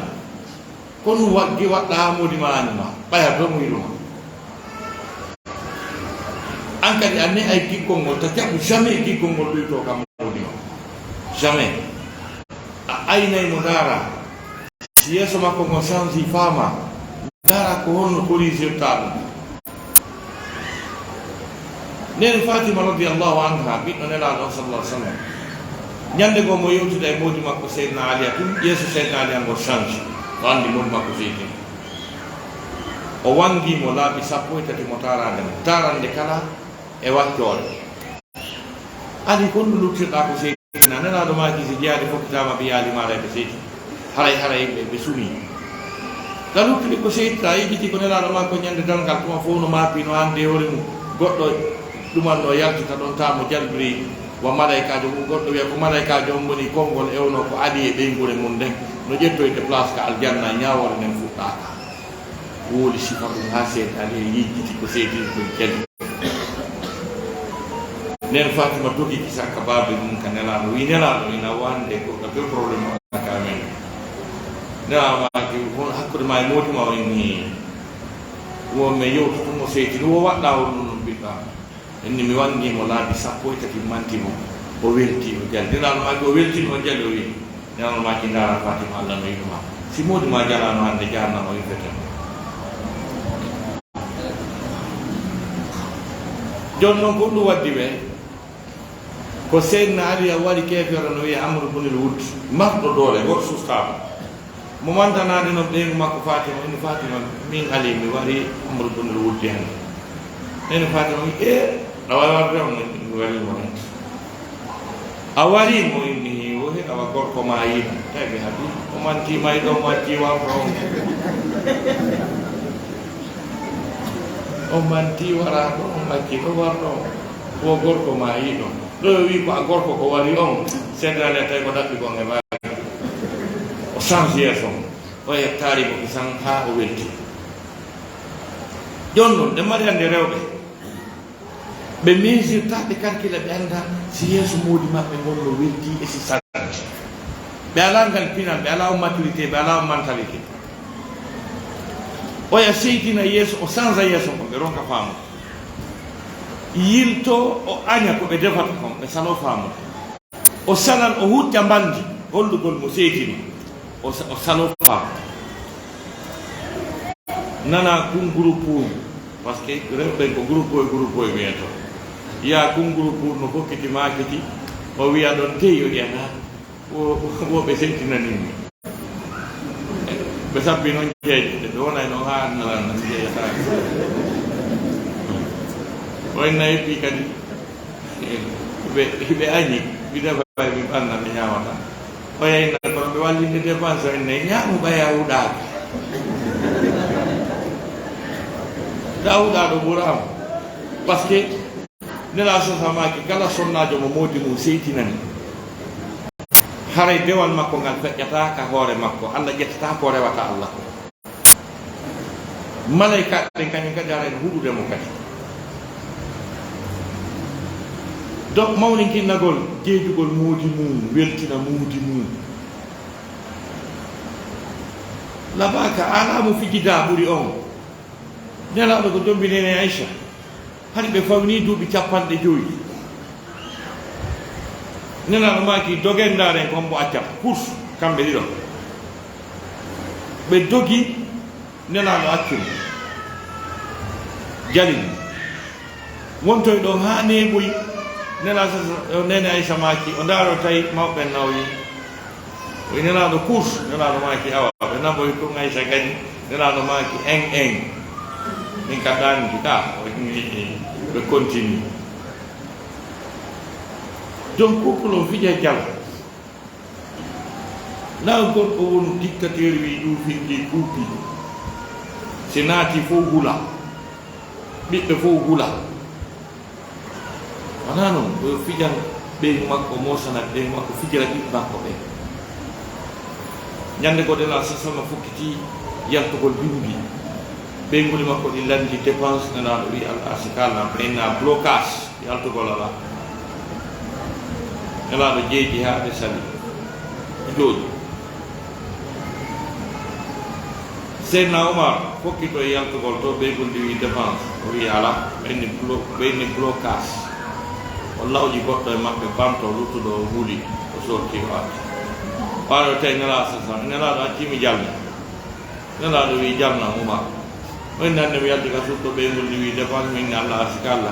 Ko ɗum wa-, gi waɗɗa haa moodi ma ani ma, ɓaya dow mo yiɗuma. An kadi a ne'ay giggol ngol, ta jaɓu jamais giggol ngol ɗuytoo ka moodi ma. Jamais. A aynay mo ndaara. Si yeeso makko ngol change faama, ndaara ko honno corrigirta ɗum. Neene Fatima radiyallahu anha, ɓiɗɗo Nelaaɗo on sallallahu alaihi wasallam. Ñande goo mo yewtida e moodi makko Seydina Ali, a tun yeeso Seydina Ali an ngol change. O anndi moodi makko seydi. O wangi mo laabi sappo e tati mo taarande mo. Taarande kala e waccoore. Ali, ko honɗum luttirɗaa ko seydi? Nelaaɗo maaki, si jihaadi fokkitaama, ɓe yaali maaɗa e ɓe seydi. Haray, haray ɓe, ɓe suni. Ka luttiri ko seydi, ta yejjiti ko Nelaaɗo maako ñande darngal, tuma fof no maapi, no hande e hoore mum. Goɗɗo ɗuman no yaltita ɗon, ta mo jalbiri wa malaykaajo, goɗɗo wiya ko malaykaajo on woni konngol ewno ko Ali e ɓeynguure mum nden. No ƴettoyde place ka aljanna, ñaawoore nden fuɗɗaaka. Wowli sifa ɗum haa seeɗa, nde yejjiti ko seediri ɗum kadi. Nden Fatima dogi kisa ka baaba mum ka Nelaaɗo, wi, "Nelaaɗo, ina wande ko ka be problème o ka men." Nelaaɗo maaki, "Won hakkunde ma e moodi ma?" O inni, "Wo mi yewtoto mo seediri, wo waɗɗa on ɗum ɗum ɓiɗɗa." Inni mi wangi mo laabi sappo e tati, manti mo. O welti, o jali. Nelaaɗo maaki o welti, o jali, o wi, Nelaaɗo maaki, "Ndaara Fatima, Allah no yiɗuma. Si moodi ma jalaano hande, jahannama wifete." Jooni noon ko ɗum waddi ɓe. Ko Seydina Ali a wari keefeero no wiya Amru bunil Wud, marɗo doole, goɗɗo sustaama. Mo mantanaade noon ɓeyngu makko Fatima, inni, "Fatima, min Ali mi wari Amru bunil Wuddi hannde." Nene Fatima wi, "E, a waawaa wi'de mo mi wari mo hannde." A wari mo inni, "Wo he, awa gorko ma yiɗi." Tawi ɓe haɓi, o manti may ɗon, o acci warɗo on. O manti wara ɗon, o acci ɗo warɗo on. Wo gorko ma yiɗo. Ɗo o wi ko a gorko ko wari on, seedaade tawi ko daɓɓi kon e baagi. O change yeeso mum. O yettaali mo kisan haa o welti. Jooni noon, ɗe mari hannde rewɓe. Ɓe miisirta, ɓe kalkila, ɓe annda si yeeso moodi maɓɓe ngol no welti e si santi. Ɓe alaa ngal pinal, ɓe alaa on maturité, ɓe alaa on mentalité. Oya seytina yeeso, o sansa yeeso kon, ɓe ronka faamu. Yilto, o aña ko ɓe defata kon, ɓe salo faamu. O salan, o hucca mbalndi, hollugol mo seedino. O sa-, o salo faamu. Nana kunguru puuñu. Parce que rewɓe ko groupe e groupe e wiyato. Yaa kun groupe no fokkiti maakiti, o wiya ɗon tey o wiyana, wo, wo ɓe seytinanimmi. Ɓe sabbi noon jeeje, ɓe wonay noon haa annala nan jeeyata. O inna eppi kadi, ɓe, ɓe añi, mi defa mi ɓanna ɓe ñaamata. O yayna kono ɓe wallinde dépense o inna ñaamu ɓaya huɗaaka. Ta huɗaɗo ɓuraama. Parce que Nela sasa maaki kala sonnaajo mo moodi mum seytinani. Haray dewal makko ngal feƴƴata ka hoore makko. Allah ƴettata ko rewata Allah ko. Malayka ɓen kañum kadi haray no huɗude mo kadi. Donc mawninkinnagol jeejugol moodi mum, weltina moodi mum. Labaaka alaa mo fijida ɓuri on. Nelaaɗo ko jombi nene Aïcha. Hari ɓe fawni duuɓi capanɗe joyi. Nelaaɗo maaki dogen ndaaren ko hombo accata. Course kamɓe ɗiɗo. Ɓe dogi, Nelaaɗo accumi. Jalini. Wontoy ɗon haa neeɓoyi. Nelaaɗo sa-, nene Aïcha maaki, o ndaaro tawi mawɓe nawyi. O wi Nelaaɗo course, Nelaaɗo maaki awa. Ɓe naɓoyi tun Aïcha gañi. Nelaaɗo maaki en en. Min ka ɗaanidi ka. O wi ɓe continue. Donc, couple o fija jala. Na gorko wonu dictateur wi ɗum findi kuupi. Si naati fof hula. Ɓiɓɓe fof hula. Wonaa noon, o fijan ɓeyngu makko, moosana ɓeyngu makko, fijira ɓiɓɓe makko ɓe. Ñande goo Nelaaɗo sa sallam fokkiti yaltugol bimbi. Ɓeynguuli makko ɗi lanndi dépense, Nelaaɗo wi Allah arsi kaalna, ɓe inna blocage. Yaltugol alaa. Nelaaɗo jeeji haa ɓe sali. Jooɗi. Seydina Umar fokkito e yaltugol to, ɓeynguuli wi dépense. O wi alaa. Ɓe inni blo-, ɓe inni blocage. O lawƴi goɗɗo e maɓɓe, banto luttuɗo o huli. O sorti o arti. Ɓaaɗo tawi Nelaaɗo sa sallam. Nelaaɗo accii mi jalni. Nelaaɗo wi jalna Umar. O inni hannde mi yalti ka sutto ɓeynguuli wi dépense, mi inni Allah arsi kaalna.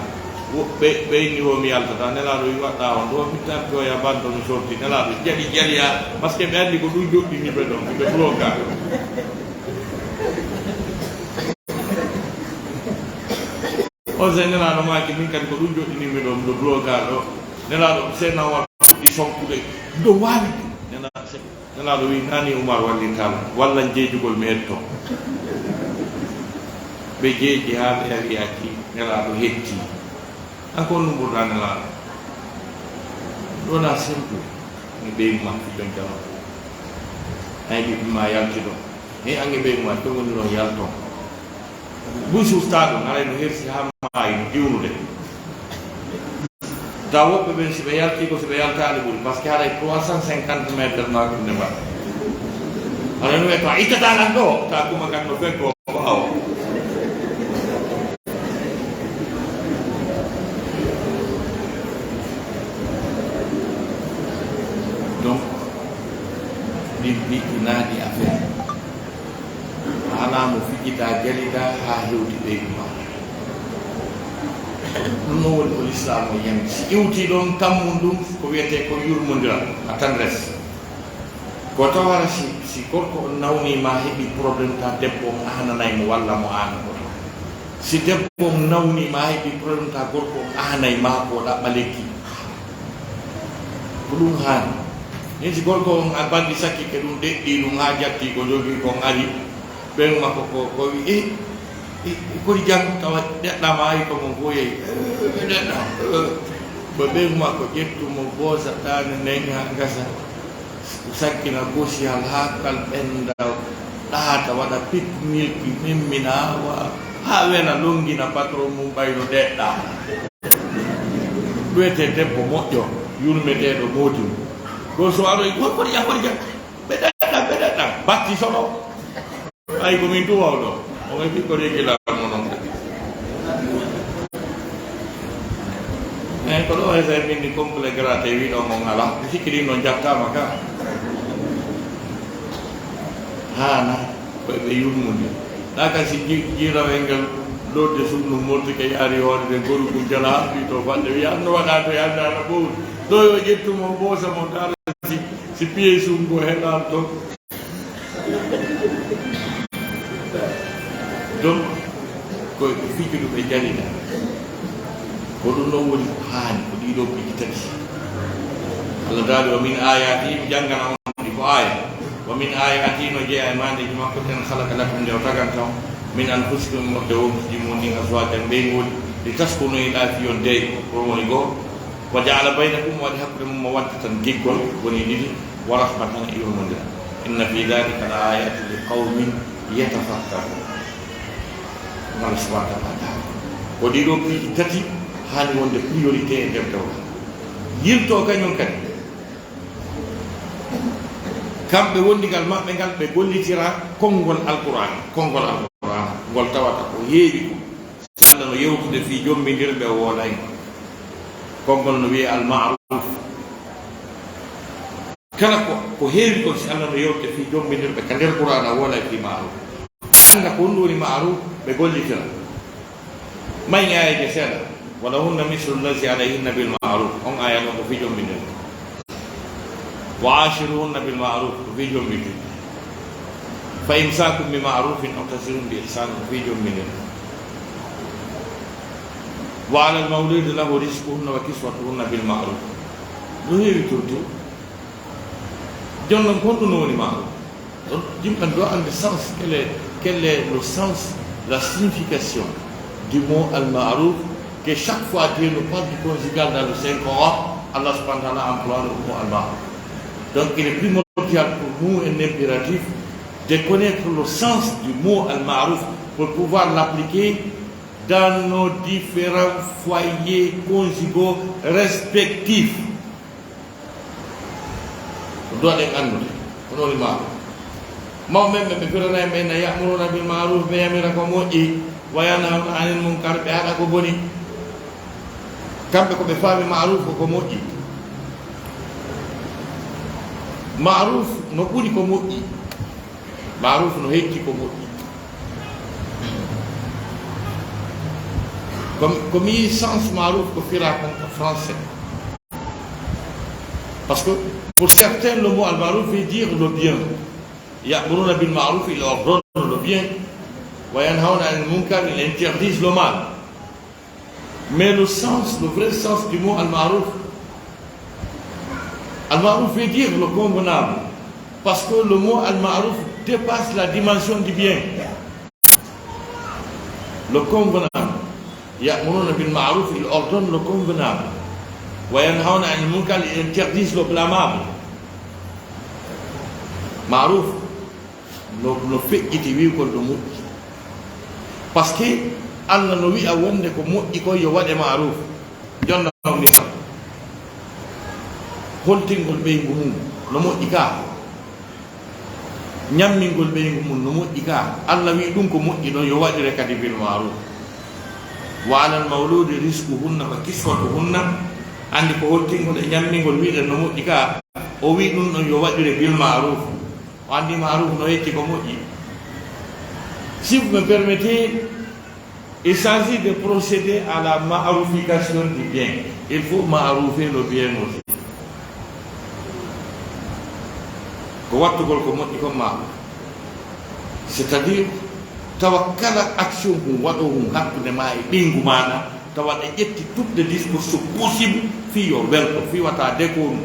Wo-, ɓe, ɓe inni wo mi yaltata. Nelaaɗo wi waɗɗa on ɗo, mi tarti o ya banto mi sorti. Nelaaɗo jaɗi jaliya, parce que ɓe anndi ko ɗum joɗɗini ɓe ɗon, ɓe bloka. On se Nelaaɗo maaki min kadi ko ɗum joɗɗini mi ɗo, miɗo bloka ɗo. Nelaaɗo Seydina Umar fuɗɗi sonkude. Miɗo waawi ɗum. Nelaaɗo se-, Nelaaɗo wi nani Umar wallital, wallan jeejugol mi hetto. Ɓe jeeji haa ɓe ari acci, Nelaaɗo hetti. An ko on ɗum ɓurɗa Nelaaɗo? Ɗo na simple. Ni ɓeygu ma fiɗɗon jama. Ay ɓiɓɓe ma yalti ɗon. Ni ange ɓeygu ma to woni ɗon yalton. Buy suustaa ɗum, haray no hersi haa maayi, no iwnude. Taw woɓɓe ɓen, si ɓe yaltii ko si ɓe yaltaali ɓuri, parce que haray trois cent cinquante mètres no hakkunde maɓɓe. Haray no wiyata, ittataa lan ɗo, ta kuma kan no feggoo ɓaawo. Donc, ɗin ɗiɗi naati affaire. Haanaa mo fijidaa, jalidaa haa hewti ɓeygu ma. Ɗum noon woni ko Lislaam o yamiri. Si iwtii ɗoon, tammun ɗum ko wiyetee ko yurmondiral, a tendresse. Ko tawara si, si gorko on nawnii ma, heɓi problème, ta debbo on aananay mo walla mo aana ko. Si debbo on nawnii ma, heɓi problème, ta gorko on aanay ma ko ɗaɓɓa lekki. Ko ɗum haani. Min si gorko on a banndi sakkike ɗum, ɗeɗɗii ɗum haa jattii ko jogii kon ari, ɓeyngu makko ko, ko wi, "Eh, eh, eh, kori jam?" Tawa ɗeɗɗaama, ayi ko mon fof yehi. "Eh, ɗeɗɗaama." Eh, ɓe ɓeyngu makko ƴettu mo, boosa taane nden haa gasa. Sakkina gosiyal haa kal ɓennda, ɗaata, waɗa picnic, memmina, wa-, haa wela, lonngina patron mum ɓayno ɗeɗɗaa. Ɗoyte debbo moƴƴo, yurmeteeɗo moodi mum. Ɗo so aroy, "Hol foti jam, foti jam?" "Ɓe ɗeɗɗan, ɓe ɗeɗɗan." Batti solo. Ay, ko min tun wawɗo. O may ɓikkori e gila mo non. Eh, ko ɗo hay say min ni complet grate wiɗo mo ngala. Mi sikki ɗin non jattama ka. Hana, ko ɓe yurmude. Ɗa ka si ji-, jirawel ngal Lodde suudu mum, mofti ka yaari hoore nden, goru gum jala haɓɓi to fanɗe, wiya, "An no waɗa to yalnaano ɓowli?" Ɗo yo ƴettu mo, ɓoosa mo, ndaara si, si piye suudu ngo heɗaano toon. Donc, ko e fijude ɓe jalina. Ko ɗum ɗon woni ko haani, ko ɗii ɗoo piiji tati. Allah daali, "Wa min ayatihi", mi janngana on ɗi ko aaya. "Wa min ayatihi", no jeyaa e maandeeji makko, "an khalaqa lakum", nde o tagantoo, "min anfusikum", e mooɓe wontuji mon ɗin, "azwajan", ɓeynguuji, "litaskunu ilayha", fii on deeƴo, ko ɗum woni goo. "Wa ja'ala baynakum", o waɗi hakkunde mon mawaddatan, giggol, woni ɗiɗi, "wa rahmatan", e yurmondiral. "Inna fi dhalika la ayatin li qawmin yatafakkarun." Allah subhanahu wa ta'ala. Ko ɗii ɗoo piiji tati haani wonde priorité e nder dewgal. Yiltoo kañum kadi. Kamɓe wondigal maɓɓe ngal, ɓe gollitira konngol Alqur'aana, konngol Alqur'aana ngol tawata ko heewi ko. Si Allah no yewtude fii jommbindirɓe, o woolaay ngol. Konngol no wi'ee al-ma'ruf. Kala ko, ko heewi kon, si Allah no yewtude fii jommbindirɓe ka nder Qur'aana, o woolaay fii ma'ruf. Annda ko honɗum woni ma'ruf, ɓe gollitira. May aayeeje seeɗa. "Wa lahunna mislu llazi alayhinna bil ma'ruf." On aaya ɗon ko fii jommbindirde. "Wa ashiruhunna bil ma'ruf", ko fii jommbindirde. "Fa imsakun bi ma'rufin aw tasrihun bi ihsan", ko fii jommbindirde. "Wa alal mawludi lahu rizquhunna wa kiswatuhunna bil ma'ruf." No heewi turti. Jooni non, ko honɗum no woni ma'ruf? Donc, yimɓe ɗo annde sens, quel est, quel est le sens, la signification du mot al-ma'ruf, que chaque fois Dieu nous parle du conjugal dans le Saint-Coran, Allah subhanahu wa ta'ala emploie le mot al-ma'ruf. Donc, il est primordial pour nous, un impératif, de connaître le sens du mot al-ma'ruf pour pouvoir l'appliquer dans nos différents foyers conjugaux respectifs. Ko ɗum ɗoo eɗen anndude, hono woni ma'ruf. Mawɓe men ɓe, ɓe firana en, ɓe inna, "Ya'muruna bil ma'ruf", ɓe yamira ko moƴƴi, "wa yanhawna anil munkar", ɓe haɗa ko boni. Kamɓe ko ɓe faami ma'ruf ko ko moƴƴi. Ma'ruf no ɓuri ko moƴƴi. Ma'ruf no hetti ko moƴƴi. Ko, ko mi yi'i sens ma'ruf ko firaa kon ka français. Parce que pour certains, le mot al-ma'ruf veut dire le bien. Ya'muruna bil ma'ruf, ils ordonnent le bien. Wa yanhawna anil munkar, ils interdisent le mal. Mais le sens, le vrai sens du mot al-ma'ruf, al-ma'ruf veut dire le convenable. Parce que le mot al-ma'ruf dépasse la dimension du bien. Le convenable. Ya'muruna bil ma'ruf, ils ordonnent le convenable. Wa yanhawna anil munkar, ils interdisent le blâmable. Ma'ruf no, no feƴƴiti wi'ugol no moƴƴi. Parce que Allah no wi'a wonde ko moƴƴi kon yo waɗe ma'ruf. Jonna on misal. Holtingol ɓeyngu mum no moƴƴi ka. Ñammingol ɓeyngu mum no moƴƴi ka. Allah wi'i ɗum ko moƴƴi ɗon yo waɗire kadi bil ma'ruf. Wa alal mawludi rizquhunna wa kiswatuhunna. Anndi ko holtingol e ñammingol wi'uɗen no moƴƴi ka. O wi'i ɗum ɗon yo waɗire bil ma'ruf. O anndi ma'ruf no hetti ko moƴƴi. Si vous me permettez, il s'agit de procéder à la ma'rufication du bien. Il faut ma'rufer le bien aussi. Ko wattugol ko moƴƴi kon ma'ruf. C'est-à-dire, tawa kala action hum waɗo hum hakkunde ma e ɓeyngu maaɗa, tawa ɗe ƴetti toutes les dispositions possibles fii yo welto, fii wata dekonu.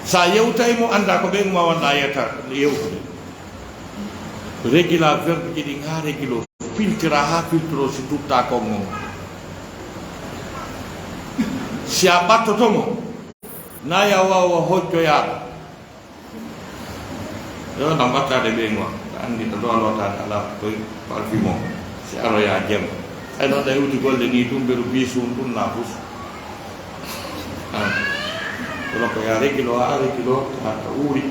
Sa yewtay mo, annda ko ɓeyngu ma wonɗa yetta yewtude. Regula verbe ji ɗin haa regulo, filtira haa filtiro si tutta kongo. Si a ɓattoto mo, na ya wawa hojjoyaɗo. Yo na mbattaade ɓeyngu ma, a anndi ɗo ɗo lootaade alaa koy parfum o. Si aroya jemma. Ay noon ɗa hewti golle ni tum mbeɗo biisum ɗum na fus. An. Kono ko ya regulo, a regulo, a ka uuri,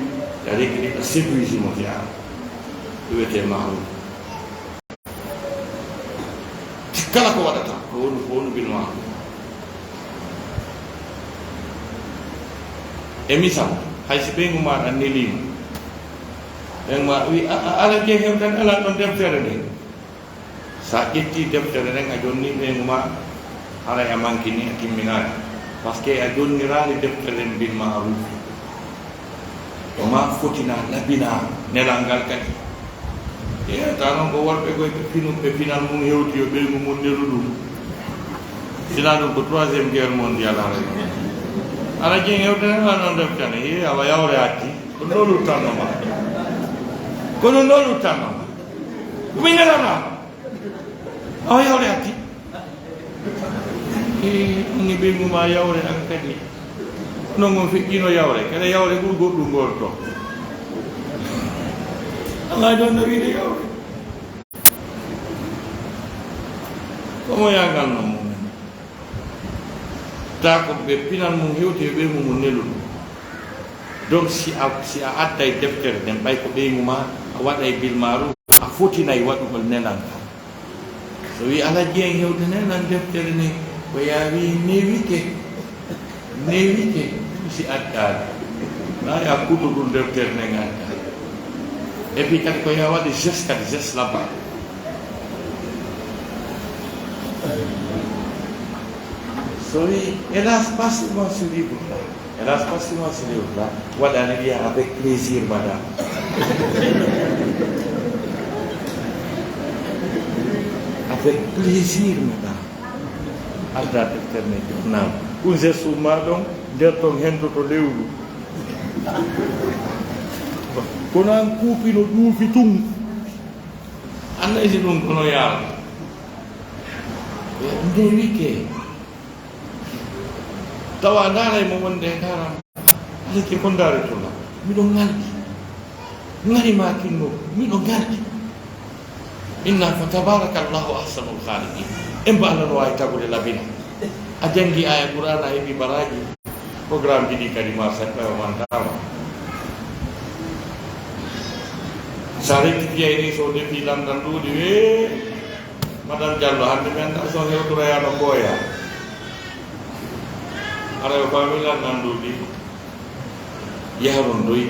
ya reguli, a séduisi mo si an. Ɗum wiyetee ma'ruf. Kala ko waɗata, ko wonu, ko wonu bil ma'ruf. E misal, hay si ɓeyngu maaɗa neliima, Ɓen ma wi, "A, a, Alhaji Jeŋ hewtan alaa ɗon deftere nde." So a ƴetti deftere nden, a jonni ɓeyngu ma, haray a mankini, a timminaaki. Parce que a jonniraali deftere nden bil ma'ruf. Ko ma fotina, labina nelal ngal kadi. Ƴeewata noon ko worɓe koye ɓe finu, ɓe pinal mum hewti yo ɓeyngu mum nelu ɗum. Sinaa ɗum ko troisième guerre mondiale haray. Alhaji Jeŋ hewtan alaa ɗon deftere nde. Ye, awa yawre hatti. Ko ɗo luttanno ma? Ko ɗum ɗo luttanno ma? Ko min nelana? Awa yawre hatti. E, ɗum e ɓeyngu ma yawre an kadi. Kono ngon feƴƴino yawre. Kala yawre ɓuri goɗɗum ngol to. Alaa ɗon no wiide yawre. Ko mo yagal non mum. Ta ko ɓe pinal mum hewti e ɓeyngu mum nelu ɗum. Donc, si a, si a adday deftere nden, ɓay ko ɓeyngu ma, a waɗay bil ma'ruf, a fotinay waɗugol nelal ngal. So wi Alhaji Jeŋ hewde nelal deftere nden, ko yaa wi newike, newike, si addaali. Na ya kutu ɗum deftere nden adda. Et puis kadi ko yaa waɗi geste kadi, geste là-bas. So wi, hélas, pas souvent ce livre-là. Hélas, pas souvent ce livre-là. Waɗani wiya avec plaisir, madame. Avec plaisir, madame. Adda deftere nde jonnama. Ɗum geste umma ɗon, nder ton hendoto lewru. Kono an kuupi no ɗuufi tun. Annay si ɗum kono yaaro. Nde wike. Tawa ndaaray mo wonde e karam. Alhaji, ko ndaaritoɗaa? Miɗo ŋalɗi. Ŋari ma kinno, miɗo ŋalɗi. Inna fa tabarakallahu ahsanul khaliqin. En ba Allah no waawi tagude labina. A janngi aya Qur'ana, a heɓi baraji. Programme ji ɗi kadi ma saɗɗa o mantama. Sa rectifié ni, so defi landan ɗuuɗi we. Madame Diallo, hannde mi anndaa so hewtoyano ɓooya. Aray o faami lan nanduɗi. Yahrun doy.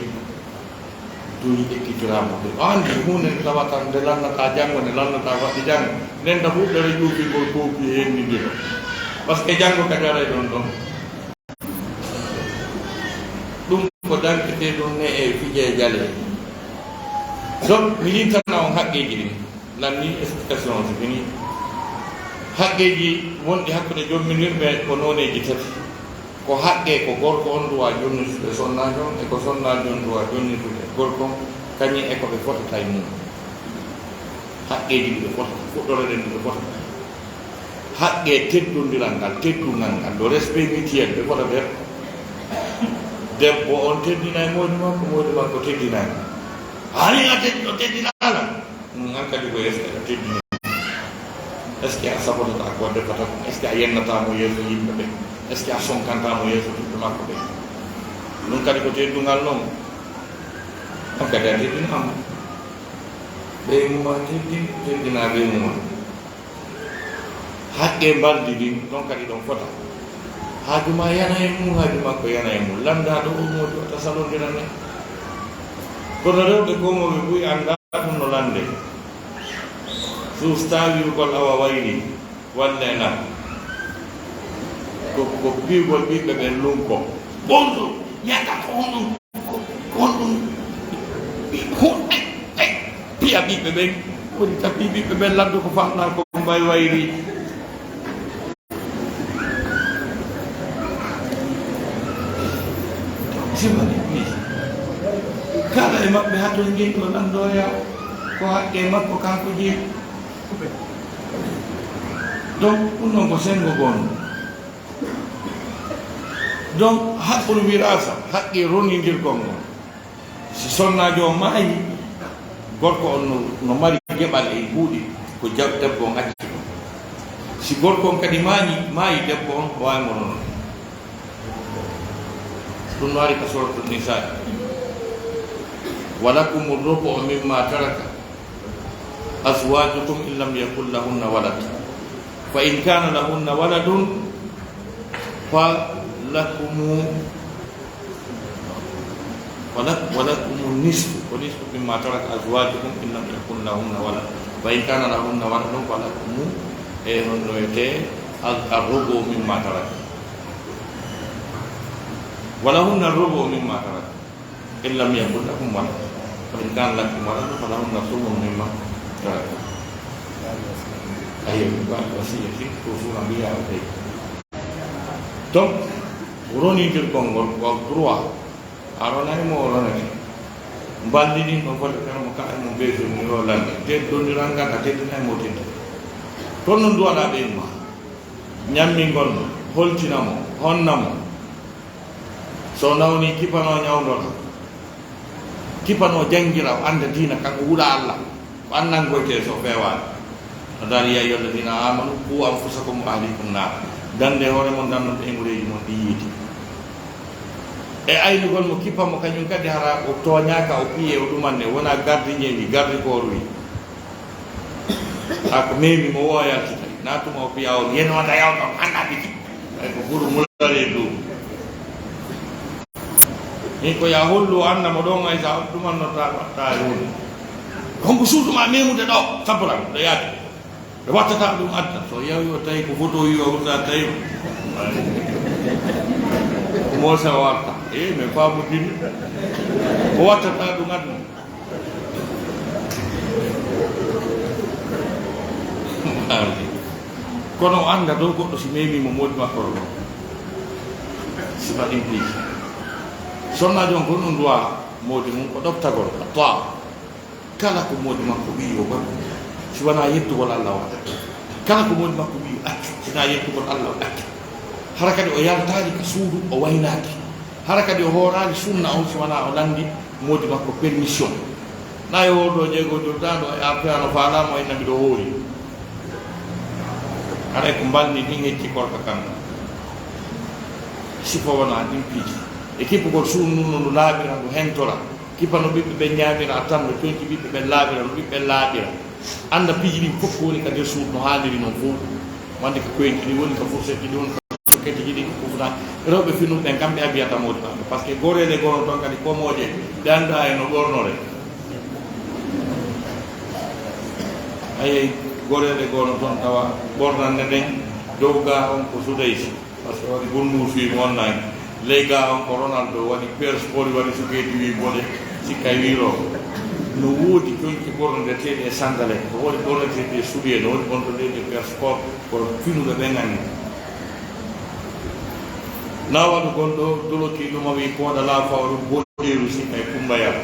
Doy ekkitirama doy. O anndi huunde nde tawata nde lannata janngo, nde lannata waɗi janngo. Nden ta fuɗɗore ƴuufingol koopi e hennindiro. Parce que janngo kadi aray ɗon ɗon. Ɗum ko dankete ɗum ne e fije jale. Donc, mi yintana on haqqeeji ɗin. Lanni explication on so fini. Haqqeeji wonɗi hakkunde jomminirɓe ko nooneeji tati. Ko haqqe ko gorko on duwa jonnitude sonnaajo on, e ko sonnaajo on duwa jonnitude gorko on, kañum e ko ɓe fotata e mum. Haqqeeji ɗi ɓe fotata, fuɗɗoreɗen ɗi ɓe fotata. Haqqe teddondiral ngal, teddungal ngal, le respect mutuel, ɓe fotata. Debbo on teddinay moodi makko, moodi makko teddinay mo. Haali a teddi, o teddinala. Ɗum hankadi ko est-ce que a teddini? Est-ce que a sabotata ko defata ɗum? Est-ce que a yennata mo yeeso yimɓe ɓe? Est-ce que a sonkanta mo yeeso ɓiɓɓe makko ɓe? Ɗum kadi ko teddungal noon. Hankadi a teddinama. Ɓeyngu ma teddin, teddina ɓeyngu ma. Haqqe mbaldi ndin, ɗon kadi ɗon fota. Haaju ma yana e mum, haaju makko yana e mum. Lanndaaɗo o moodi o tasalondiran en. Kono rewɓe gomooɓe buy anndaa ɗum no lannde. Suus taawirgol awa wayri, walle na. Ko, ko piigol ɓiɓɓe ɓen lunko. Bonɗo, ñaata ko honɗum? Ko honɗum? Hon, ay, ay, piya ɓiɓɓe ɓen. Woni tapi ɓiɓɓe ɓen lanndo ko faamnaa ko mbay wayri. Simani, please. Kala e maɓɓe hato njeyi o lanndooya ko haqqe makko kanko jeyi. Donc, ɗum ɗon ko senngo goonga. Donc, haqqul wirasa, haqqe ronindirgol ngol. Si sonnaajo o maayi, gorko on no, no mari geɓal e buuɗi ko ja-, debbo on acci ɗum. Si gorko on kadi maayi, maayi, debbo on waawi mo ronude. Ɗum no ari ka Suuratu Nisaa. Wa lakumu rubu'u mimma taraka azwajukum in lam yakun lahunna walad. Fa in kana lahunna waladun fa lakumu, ولك، ولكم النصف، ونصف مما ترك أزواجكم إن لم يكن لهن ولد، فإن كان لهن ولد فلكم، e honno wiyetee, al-, الربع مما ترك. ولهن الربع مما ترك إن لم يكن لكم ولد، فإن كان لكم ولد فلهن الثمن مما ترك. Aywa, بعد وصية توصون بها أو دين. Donc, ronidirgol ngol ko droit. A ronay mo, o ronake. Mballinin mo fodde kala mo kaɗa mo beeso mo yo lande. Teddondiral ngal a teddinay mo teddi. Kono noon duwaɗa ɓe imma. Ñammingol mo, holtina mo, honna mo. So nawni kipano ñawndona. Kipano janngira o annda diina kan o wula Allah. Ko annan goyte so feewaani. No daali, "يا أيها الذين آمنوا قوا أنفسكم وأهليكم نارا." Dande hoore mon, dannon ɓeymureeji mon ɗi yiite. E aynugol mo, kippa mo kañum kadi, hara o tooñaaka, o piye, o ɗumanne, wona gardi ñeewi, gardi kooruwi. A ko memi mo wo yaltita. Na tuma o piya o yeno wata yawta on, annda biki. Ay ko ɓuru mulare dow. Min ko ya hollu annda mo ɗon, ay sa ɗumanno ta, ta e woni. Honko suudu ma memude ɗo, sabbulan, ɗo yaade. Ɓe wattata ɗum adda. So yawi o tawi ko foto wi o wurta tawi. Ko mo sa warta. E, min faamu dimi. Ko wattata ɗum adda. Kono o annda dow goɗɗo si memi mo moodi makko ɗo. Si waɗi piiji. Sonna jon ko ɗum duwa moodi mum ko ɗoftagol, a toa. Kala ko moodi makko ɓiyi o waɗi, si wanaa yettugol Allah o acca. Kala ko moodi makko ɓiyi o accu, si wanaa yettugol Allah o acca. Hara kadi o yaltaali ka suudu, o waynaaki. Hara kadi o hooraali sunna on, si wanaa o lanndi moodi makko permission. Na e hoordo jeego jurdaando e artoya no faalaama o inna mbiɗo hoori. Haray ko mbalni ɗin hecci korka kan. Sifo wonaa ɗin piiji. E kippugol suudu ndun no ndu laaɓira, ndu hentora. Kippa no ɓiɓɓe ɓen ñaamira, a tan no coñci ɓiɓɓe ɓen laaɓira, no ɓiɓɓe ɓen laaɓira. Annda piiji ɗin fof ko woni ka nder suudu no haaniri non fof. Wonde ko koyinji ɗi woni, ko fourchette ji ɗi woni, ko soketi ji ɗi, ko kufna. Rewɓe finuɓe ɓen, kamɓe abiyata moodi maɓɓe. Par ce que goreeɗe gono toon kadi komooje, ɓe anndaa e no ɓornore. Ayi, goreeɗe gono toon tawa ɓornande nden, dow ga on ko sudaysi. Par ce que waɗi Bournemouth wi mo wonnaani. Ley ga on ko Ronaldo waɗi paire sport, waɗi sukeeti wi boɗe, sikka e wiro. No woodi coñce ɓorneteeɗe e sandale, no woodi ɓorneteeɗe e soulier, no woodi ɓorneteeɗe paire sport, kono finuɓe ɓen anndi. Na waɗu gonɗo doloki ɗum o wi pooɗa laafa o ɗum boɗeeru sikka e kumbayal.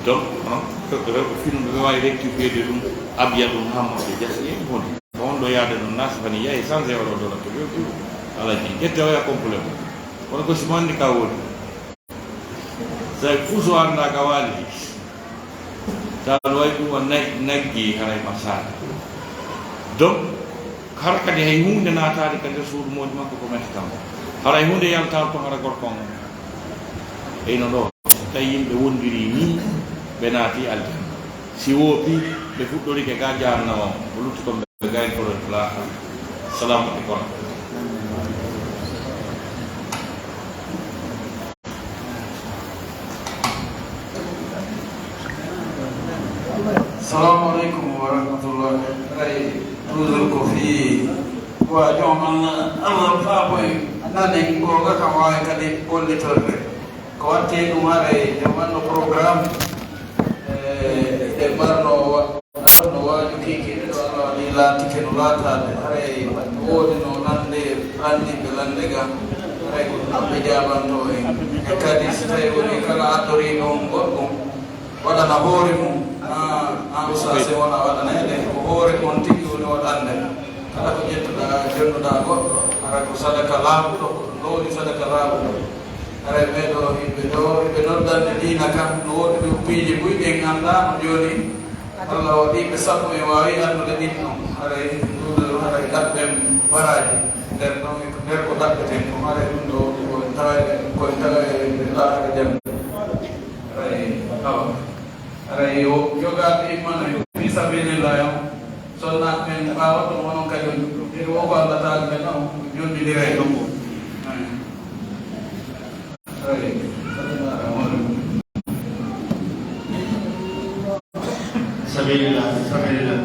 Donc, hono, rewɓe finuɓe ɓe waawi rectifiede ɗum, abiya ɗum haa moƴƴa, jasi e boni. Ko on ɗo yaade ɗum, naati fani yahi, changé oɗo dola to ɓe ɓuru. Ala ji, ƴette oya complet mo. Kono ko si mo anndi ka woni. Sa fuu so annda ka waali. Tawa no wayi ɗum o nag-, naggi haray ma saare. Donc, hara kadi hay huunde naataade ka nder suudu moodi makko ko mehtam. Haray huunde yaltaare toon hara gorko on. Eyno ɗo, so tawi yimɓe wondirii nii, ɓe naati aljanna. Si woopi, ɓe fuɗɗorike ga jahannama on, ko lutti kon ɓe gayni kono e laakhara. Salaamu aleykum. Assalamu alaikum wa rahmatullah. Ay, toujours ko fii waajo man Allah faabo en nanen googa kam waawi kadi gollitorde. Ko watte ɗum haray e wanno programme, eh, e mbarno wa-, no waaju kiikiiɗe ɗo Allah waɗi laatike no laataade. Haray woodi no lande, landiɓe lande ga. Haray ko ɗum ɓe jaabanto en. E kadi si tawi woni kala addori ɗon goɗɗum, waɗana hoore mum, na, na ustaase wona waɗaneede, ko hoore mon tigi woni waɗande. Kala ko ƴettuɗaa, jonnuɗaa goɗɗo, hara ko sadaka laaɓuɗo, ko ɗum ɗo woni sadaka laaɓuɗo. Haray ɓee ɗo, yimɓe ɗo, yimɓe noddande diina kan, no woodi ɗum piiji buy ɓe en anndaano jooni. Allah waɗi ɓe sappo en waawi anndude ɗin ɗon. Haray ɗum ɗo, haray ɗaɓɓen baraaji. Nder ɗon, nder ko ɗaɓɓeten ko, haray ɗum ɗo, ko en tawa, ko en tawa e nder laakhara jannde. Haray, awa. Haray o jogaaɓe immano fi sabilillah on. Sonna men ɓaawa ɗum onon kadi on. Iri wo ko Allah taala men on, jonndiray ɗum. Amin. Sabilillah, sabilillah.